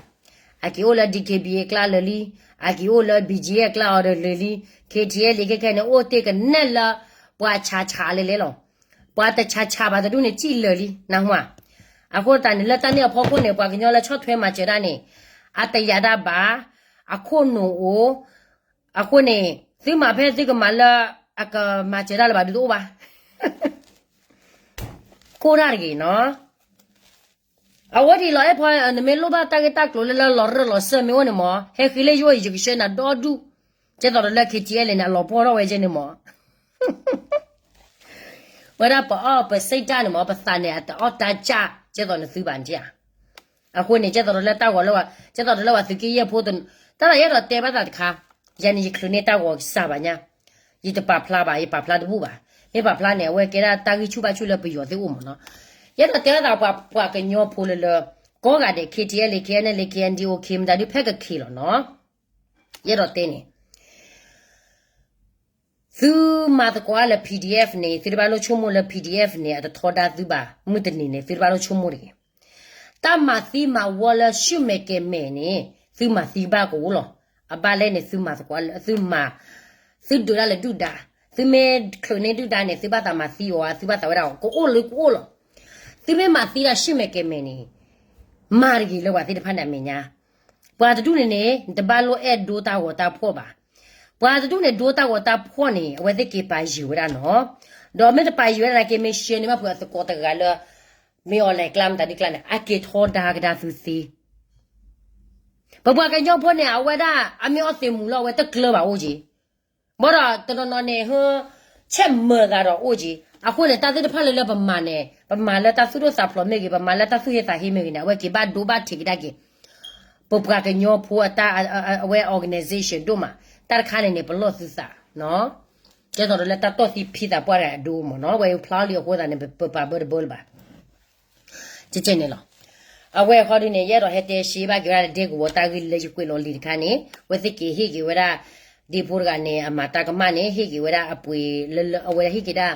အက့ၤအိၣ်လၢ D K B A အကျါလၢာ်လံ, အက့ၤအိၣ်လၢ B G A အကျါအီၤဒီးလၢာ်လံ, K T L A ခဲခဲန့ၣ် အိၣ်တ့ၢ်ကနဲၣ်လၢ ပှၤဆးဆးလဲၤလဲၤလီၤ. ပှၤတဆးဆးဘၣ်တဒူၣ်န့ၣ် စံၣ်လၢာ်လံ နၢ်ဟူဧါ. အဃိသတးန့ၣ် လၢတၢ်န့ၣ်အဖီခိၣ်န့ၣ် ပှၤကညီလၢဆီၣ်ထွဲမၤစၢၤတၢ်န့ၣ် အတယာ်တၢ်ဘၣ်, အခိၣ်နူာ်အိၣ်, အဃိန့ၣ် သုမၤဖဲသုကမၤလၢ အကမၤစၢၤတၢ်လၢၤဘၣ်ဒုးတအိၣ်ဘၣ်. ကိၢ်တၢ်တဂ့ၤနီၤ. အဝဲဒ်လီၤအဲၣ်ဖီ နမ့ၢ်လိၣ်ဘၣ်တၢ်ဂ့ၢ်တၢ်ကျိၤလၢလၢလီၤရၢၢ်လီၤစၢၢ်မ့ၢ်အိၣ်န့ၣ်မး ဟဲဃ့လၢယအိၣ်အံၤ ယကဆှၢနၤဒီဒူၣ်, ကဲသိးဒီးလၢ K T L A န့ၣ် အလီၤပှီၢ်ထီၣ်ဝဲကဲန့ၣ်မး ဝဲဒၣ်ပအီၣ်ပစံးတၢ်န့ၣ်မး ပသးန့ၣ် အတအီၣ်တၢ်ကၢ် ကဲသိးနသုဘၣ်နထံၣ်ဧါ. အဃိန့ၣ် ကဲသိးဒီးလၢတၢ်ဂီၤလၢ ကဲသိးဒီးလၢပှၤသုးက့ယဲၢ်ဖိတ တၢ်သးယအဲၣ်ဒိးတဲဘၣ်သးတခါ, ယၤန့ၣ် ယချုးန့ၢ်တၢ်ဂီၤကစၢ်ဘၣ်ညါ, ယတပာ်ဖျါဘၣ် ယပာ်ဖျါတဘူၣ်ဘၣ်. မ့ၢ်ပာ်ဖျါန့ၣ် အဝဲကဲဒၣ်တၢ်ဂံၢ်ဆူၣ်ဘါဆူၣ်လၢပယီၤသ့ၣ်အိၣ်မးနီၤ. ယအဲၣ်ဒိးတဲဘၣ်သးပှၤကညီဖိလၢလၢ ကိးဂၤဒဲး K T L A, K N L A, K N D O, K မတၤဒုးဖဲကခ့ၣ်လီၤနီၤ. ယအဲၣ်ဒိးတဲန့ၣ် သုမၤသကိးအါလၢ P D F န့ၣ် သုတဘၣ်လိၣ်ဆိကမိၣ်လၢ P D F န့ၣ် အတထီဒါသုဘၣ် မုၢ်တနံၤန့ၣ် သုတဘၣ်လိၣ်ဆိကမိၣ်တဂ့ၤ. တၢ်မၤသံမၤဝီလၢ ဆူၣ်မဲာ်ကဲၤမဲာ်န့ၣ် သုမၤသံဘၣ်ကအိၣ်လီၤ. အဘၣ်လဲၣ်န့ၣ် သုမၤသကိးလၢ သုမၤ သုဒုးတၢ်လၢဒုၣ်ဒါ, သုမ့ၢ်ချုးန့ၢ်ဒုၣ်ဒါန့ၣ် သုဘၣ်သးမၤသံအီၤ သုဘၣ်သးဝဲဒၣ်အီၤ ကအိၣ်လၢကအိၣ်လီၤ. သုမ့ၢ်မၤသံတၢ်ဆူၣ်မဲာ်ကဲၤမဲာ်န့ၣ် မၤတဂ့ၤလၢပှၤသ့ၣ်တဖၣ်န့ၣ်အမဲာ်ညါ. ပှၤတဒူၣ်န့ၣ်န့ၣ် နတဘၣ်လိၣ်အဲၣ်ဒိတၢ်ဂီၤတၢ်ဖှီၣ်ဘၣ်. ပှၤတဒူၣ်န့ၣ် ဒိတၢ်ဂီၤတၢ်ဖှီၣ်န့ၣ် အဝဲသ့ၣ်က့ၤပာ်ယံၤဝဲဒၣ်နီၤ. ဒီးမ့ၢ်တပာ်ယံၤဝဲဒၣ်နာ်က့ မ့ၢ်ရှဲန့ၢ်ဘၣ်ဖုးအသကိးတဂၤလၢ မ့ၢ်အီၤလဲၤကျါမတၤဒုးကျါန့ၣ် အက့ၤထီဒါကဒါသုသ့ ပပှၤကညီဖိန့ၣ် အဝဲဒၣ် အမ့ၢ်အီၣ်သ့ၣ်မူၤလီၤ အဝဲတကျၢၤဘၣ်အိၣ်က့ၤ, ဘၣ်ဒီးတနီၤနီၤန့ၣ် ဟၢ ဆဲးမၤသးဒီးအိၣ်က့ၤ, အဃိန့ၣ် တၢ်သ့ၣ်တဖၣ်လၢလၢပမၤန့ၣ် ပမၤလၢတၢ်သူၣ်ဒိၣ်သးဖျိးမ့ၢ်ဂ့ၤ ပမၤလၢတၢ်သူၣ်ဟ့သးဟ့မ့ၢ်ဂ့ၤန့ၣ် အဝဲက့ၤဘၣ်ဒိဘၣ်ထံးကဒါက့ၤ ပပှၤကညီဖိအတၢ် အဝဲ organization ဒိၣ်မး, တၢ်တခါန့ၣ်န့ၣ် ပလီၢ်သုသး ကဲသိးဒီးလၢတၢ်တီၢ်သံဖံသးပှၢ်တဂၤအဒိမ့ၢ်နီၤ, ဝဲဖျါလံအဃိသတးန့ၣ် ပပာ်ဘၢတဘၢလၢၤဘၣ် ကဲကဲန့ၣ်လီၤ. အဝဲအခီဒုန့ၣ် ယအဲၣ်ဒိးဟဲတဲရှဲဘၣ်က့ၤဝဲဒၣ်ဒဲကဝီၤတၢ်ဂ့ၢ်လၢယကွဲးလီၤလံာ်တခါန့ၣ် ဝဲသ့ၣ်က့ၤဟ့ၣ်က့ၤဝဲဒၣ် ဒ့ဖိတဂၤန့ၣ် အမၤတၢ်ကမၣ်န့ၣ် ဟ့ၣ်က့ၤဝဲဒၣ်အပှ့ၤလၢလၢ အဝဲဟ့ၣ်က့ၤဒၣ်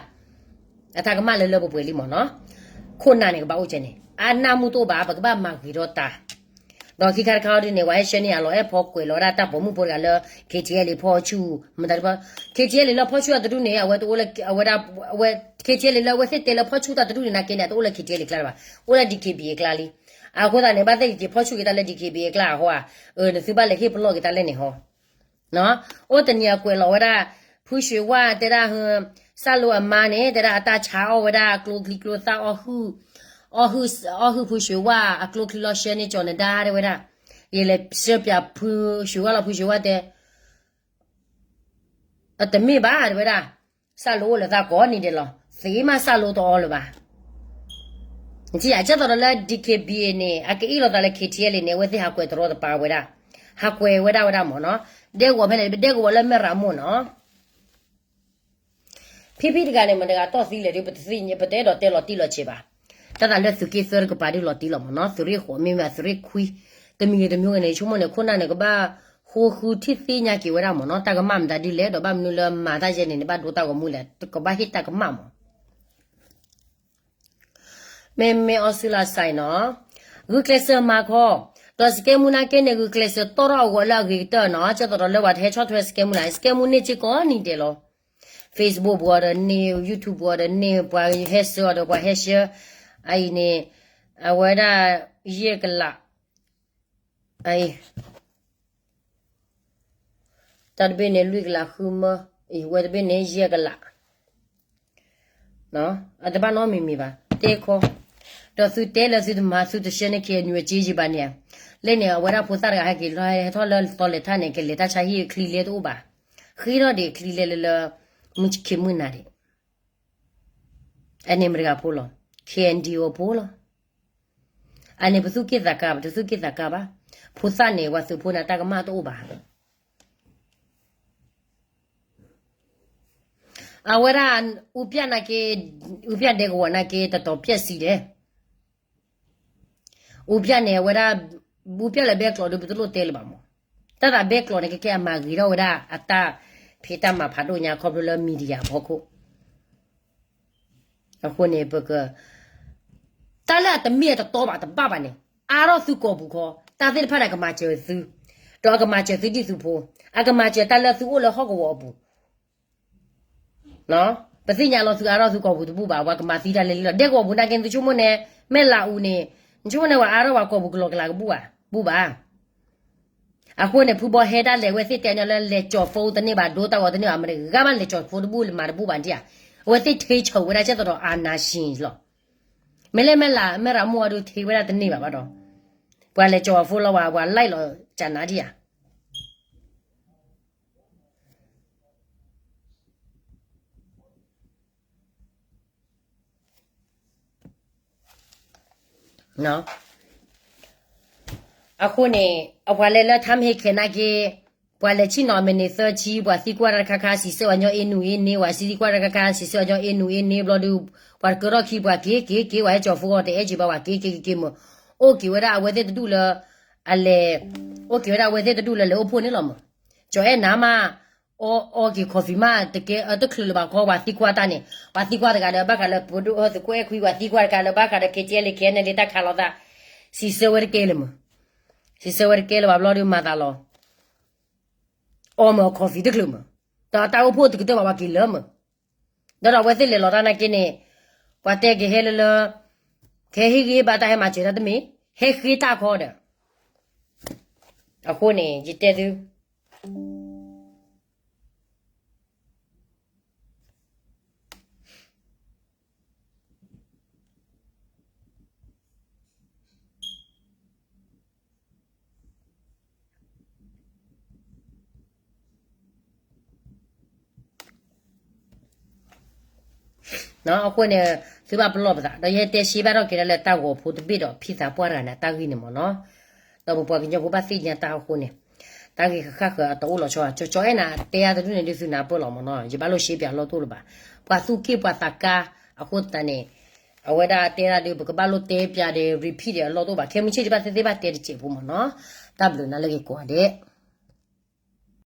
အတၢ်ကမၣ်လၢလၢပှဲၤပှဲၤလံမ့ၢ်နီၤ, ခိၣ်နၢ်န့ၣ်ကဘၣ်အိၣ်ကဲန့ၣ် အနၢ်မူတအိၣ်ဘၣ် ပကဘၣ်မၤဂ့ၤထီၣ်တၢ် ဒီးခံခါတခါအီၤဒ်န့ၣ် ပှၤဟဲဆှၢန့ၢ်အလီၤအဲၣ်ဖီကွဲးလီၤဝဲဒၣ်တၢ်ပိာ်မုၣ်ဖိတဂၤလၢ ခ့ထံအဲလ့ဖီဆူၣ် မတၤတဘၣ် ခ့ထံအဲလ့လၢဖီဆူၣ်အတဒူၣ်န့ၣ် အဝဲတအိၣ်လၢ အဝဲဒၣ် အဝဲ ခ့ထံအဲလ့လၢအဝဲသ့ၣ်တဲလၢဖီဆူၣ်တၢ်တဒူၣ်န့ၣ် နာ်က့န့ၣ် အတအိၣ်လၢ ခ့ထံအဲလ့ကျါလၢၤဘၣ် အိၣ်လၢ DKBA အကျါလံ. အဃိသတးန့ၣ် ဘၣ်သ့ၣ်က့ၤဖီဆူၣ်က့ၤတၢ်လၢ DKBA အကျါအဃိဧါ, နသုဘၣ်လဲၤဟ့ၣ်ပလီၢ်က့ၤတၢ်လၢန့ၣ်ဟီ အိၣ်တနံၤအကွဲးလီၤဝဲဒၣ် ဖုၣ်ရွှ့ၤဝၣ်တဲဒၣ် စၢ်လိအမါန့ၣ် တဲဒၣ်အတၢ်ဆါအီၣ်ဝဲဒၣ်အကျိချံကျိသၣ် အီၣ်ဟုၣ် အီၣ်ဟုၣ်ဖုၣ်ရွှ့ၤဝၣ်အကျိချံလီၤ ဆှၢန့ၢ်ကၠီၤနဒါတဲဝဲဒၣ်, ယလဲၤဆှၢပၠးဖုၣ်ရွှ့ၤဝၣ်လီၤ ဖုၣ်ရွှ့ၤဝၣ်တဲ အတမ့ၢ်ဘၣ်တဲဝဲဒၣ်, စၢ်လိအိၣ်လၢသးကိးနံၤဒဲးလီၤ, သ့မးစၢ်လိတအီလၢၤဘၣ် ကဲသိးဒီးလၢ DKBA န့ၣ် အကအ့ၣ်လိာ်သးလၢ ခ့ထံအဲလ့န့ၣ် အဝဲသ့ၣ်ဟးကွဲးတရီတပါဝဲဒၣ်, ဟးကွဲးဝဲဒၣ်ဝဲဒၣ်မ့ၢ်နီၤ, ဒဲကဝီၤဖဲလဲၣ် ဒဲကဝီၤလၢမဲၢ်ရၤမိၢ်နီၤ ဖံဖံတဂၤန့ၣ် မတၤတဂၤတီၢ်သံလဲၣ်ဒီး ပတသ့ၣ်ညါ ပတအဲၣ်ဒိးတဲလီၤတံၢ်လီၤဆဲးဘၣ်, တၢ်သးလၢသုးက့သၢတကပၤဒုးလီၤတံၢ်လီၤမ့ၢ်နီၤ, သုးရ့ၣ်ဃိးမ့မ့ၢ်သုးရ့ၣ်ခွံ, တမံၤဂ့ၤတမံၤဂ့ၤန့ၣ် ဆိကမိၣ်န့ၣ် ခိၣ်နၢ်န့ၣ် ကဘၣ်ဃိဃုထံၣ်သ့ၣ်ညါက့ၤဝဲဒၣ်မ့ၢ်နီၤ, တၢ်ကမၣ်မတၤဒ်လဲၣ် ဒီးဘၣ်မနုၤလၢမၤတၢ်ယဲန့ၣ်န့ၣ် ဘၣ်ဒိတၢ်ဂီၤမူလဲၣ်, ကဘၣ်ဟ့ၣ်တၢ်ကမၣ်မ့ၢ် မ့မ့ၢ်အီစထြ့လယါစဲးနီၤ, ဂုာ်ကျဲးစၢးမၤခီ, ဒီးစကဲမူနာ်က့န့ၣ် ဂုာ်ကျဲးစၢးတီၢ်ထီၣ်အဂီၤလၢအဂ့ၤကတၢၢ်နီၤ, ကဲသိးဒီးလၢပှၤတဟဲဆီၣ်ထွဲစကဲမူလၢ စကဲမူန့ၣ်စ့ၢ်ကီးနံၤဒဲးလီၤ, Facebook ပူၤအီၤဒီးန့ၣ် YouTube ပူၤအီၤဒီးန့ၣ် ပှၤဟဲဆှၢအီၤဒီးပှၤဟဲဆှၢ, အအံၤန့ၣ်, အဝဲဒၣ်, ယဲၢ်ကလး, အအံၤ တၢ်တဘ့ၣ်န့ၣ် လွံၢ်ကလးဃုမၢ, အံၤဝဲတဘ့ၣ်န့ၣ် ယဲၢ်ကလး, အတဘၣ်နီတမံၤမံၤဘၣ်, တဲခီ, ဒီးသုတဲလၢသုတမၤသုတဆှၢန့ၢ် ခ့ၣ်အဲၣ်ယူၣ် အစ့ယံာ်ဘၣ်န့ၣ်ဧါ, လၢန့ၣ် အဝဲဒၣ်ဖိသၣ်တဂၤဟဲက့ၤလီၤ ဟဲထီၣ်လၢသီလဲၤထၣ်န့ၣ် ကလဲၤတၢ်ဆါဟံၣ်ချံလဲတအိၣ်ဘၣ်, ဃ့ထီၣ်ဒံးချံလဲလၢလၢ, မုၢ်ခ့မုၢ်နၤဒံး အန့ၣ်မတၤတဂၤဖိလီၤ, ခ့ၣ်အဲၣ်ယူၣ် အဖိလီၤ, အန့ၣ်ပသူၣ်က့ၣ်သးကါဘၣ် တသူၣ်က့ၣ်သးကါဘၣ်, ဖိသၣ်န့ၣ် ပှၤသုးဖိန့ၣ်တၢ်ကမၣ်တအိၣ်ဘၣ် အဝဲဒၣ်, အူပျၢ်နာ်က့, အူပျၢ်ဒဲကဝီၤနာ်က့ တတီၤပျဲၢ်စံးဒဲး, အူပျၢ်န့ၣ် အဝဲဒၣ်, အူပျၢ်လၢဘဲကျိးဒီးပတလိၣ်တဲလၢၤဘၣ်မး, တၢ်သးဘဲကျိးန့ၣ် ကကဲအမၤဂ့ၤထီၣ်ဝဲဒၣ်အတၢ်ဖံးတၢ်မၤဖးဒိၣ်ညါခီဖျိလၢ media အဖီခိၣ် အဃိန့ၣ် ပက, တၢ်လၢအတမ့ၢ်အတတီဘၣ်တဘၣ်ဘၣ်န့ၣ်, အါထီၣ်သုကိာ်ပူၤခီ, တၢ်သ့ၣ်တဖၣ်န့ၣ် အကမၤစၢၤသု, ဒီးအကမၤစၢၤသုဒ်သုဖိ, အကမၤစၢၤတၢ်လၢသုအိၣ်လၢဟီၣ်ကဝီၤအပူၤ, ပသ့ၣ်ညါလီၤသုအါထီၣ်သုကိာ်ပူၤတဘူၣ်ဘၣ်, ပှၤကမၤသံတၢ်လဲၤလံလီၤ, ဒဲကဝီၤပူၤနာ်က့ သုဆိကမိၣ်န့ၣ်, မ့ၢ်လးအူန့ၣ်, နဆိကမိၣ်န့ၣ် ပှၤအါထီၣ်ပှၤကိာ်ပူၤကလီကလးကဘူၣ်ဘၣ်, ဘူၣ်ဘၣ် အဃိန့ၣ် ဖုဘီဟဲဒၣ်လဲာ် အဝဲသ့ၣ်တဲညီလၢလဲၤကၠီၤဖိတန့ၢ်ဘၣ် ဒိတၢ်ဂီၤတန့ၢ်ဘၣ် မတၤဂၤဘၣ်လဲၤကၠီၤဖိတဘူၣ်မၤတဘူၣ်ဘၣ်ဒံးဧါ, အဝဲသ့ၣ်ထ့ဆၢဝဲဒၣ်ကဲသိးဒီး အာဏာရှင် လီၤ, မ့ၢ်လၢမဲၢ်လး မဲၢ်ရမိၢ်အဒိထ့ဝဲဒၣ်တန့ၢ်ဘၣ်ဘၣ်ဒီး, ပှၤလဲၤကၠီၤအဖိလီၤဝဲ ပှၤလဲၤလီၤကၢ်နါဒံးဧါ အဃိန့ၣ် အပှၤလဲၤလၢထါမဟ့ခဲနာ်က့, ပှၤလဲၤဆံၣ်နီၤမ့ၢ်န့ၣ်သၢဆံ ပှၤသံကွၢ်တၢ်တခါခါ စံးဆၢအညီအ့နုာ်အ့န့ ပှၤသံကွၢ်တၢ်တခါခါ စံးဆၢအညီအ့နုာ်အ့န့ ဘျီဒုး, ပှၤကၢထီၣ်ခံ ပှၤက့ၤက့ၤက့ၤ ပှၤဟဲကၠီၤဖိဂီၤတအဲၣ်က့ၤဘၣ် ပှၤက့ၤက့ၤက့ၤက့ၤမး, အိၣ်က့ၤဝဲဒၣ်အဝဲသ့ၣ်တဒူၣ်လၢ, အလဲၤ, အိၣ်က့ၤဝဲဒၣ်အဝဲသ့ၣ်တဒူၣ်လၢလဲၤအိၣ်ဖှိၣ်န့ၣ်လီၤမး, ကၠီၤအဲၣ်နၤမး အီက့ၤ coffee မး တကဲအတချုးလၢၤဘၣ်ခီ ပှၤသံကွၢ်တၢ်န့ၣ်, ပှၤသံကွၢ်တဂၤဒီး ဘၣ်ဃးလၢပဒိၣ်ဟီၣ်သုးကွဲခွံ ပှၤသံကွၢ်တဂၤလၢ ဘၣ်ဃးဒီး ခ့ၣ်ထံးလၢ ခ့ၣ်အဲၣ်နဲၣ်လံ တၢ်ခးလိာ်သး, စံးဆၢဝဲတကဲလၢၤမး, စံးဆၢဝဲတကဲလၢၤဘၣ်ဘျီဒုးမၤသးလီၤ, အီမး coffee တချုးမး, ဒီးတၢ်အိၣ်ဖှိၣ်တကတၢၢ်ဘၣ် ပှၤက့ၤလၢမး, ဒီးဒီးအဝဲသ့ၣ်လဲၤလီၤတၢ်နာ်က့န့ၣ်, ပှၤတဲက့ၤဟဲလၢလၢ, ကဟဲဟ့ၣ်ဂံၢ်ဘါတၢ်ဟဲမၤစၢၤတၢ်တမ့ၢ်, ဟဲဃ့တၢ်ခီဒီး အဃိန့ၣ် ယတဲသု အဃိန့ၣ် သုဘၣ်ပလီၢ်ပသး ဒီးယဟဲတဲရှဲဘၣ်ထီၣ်က့ၤဒၣ်လၢတၢ်ဂီၤဖိတဘ့ၣ်ဒီးဖံသးပှၢ်တဂၤန့ၣ် တၢ်ဂ့ၢ်န့ၣ်မ့ၢ်နီၤ. ဒီးပပှၤကညီဖိဘၣ်သ့ၣ်ညါတၢ်အဃိန့ၣ် တၢ်ဂ့ၢ်ဃၣ်ဃၣ်ဃၢၤအတအိၣ်လီၤဆီ ကၠီကၠီအဲၣ်နၤတဲတဒူၣ်န့ၣ်ဒုးသုနၢ်ပၢၢ်လီၤမ့ၢ်နီၤ ယဘၣ်လိၣ်ရှဲပၠးအလီၢ်တအိၣ်လၢၤဘၣ်. ပှၤသူၣ်က့ၣ်ပှၤသးကါ အဃိသတးန့ၣ် အဝဲဒၣ်တဲဒၣ်ဒီး ပကဘၣ်လိၣ်တဲပၠးဒီး repeat ဒီးအလီၢ်တအိၣ်ဘၣ် ခဲမုၢ်ဆ့ၣ်ဒံးဘၣ်သ့ၣ်သ့ၣ်ဘၣ်တဲတစဲးဖိမ့ၢ်နီၤ. တၢ်ဘျုးနၤလၢဂ့ၤကိးဂၤဒဲး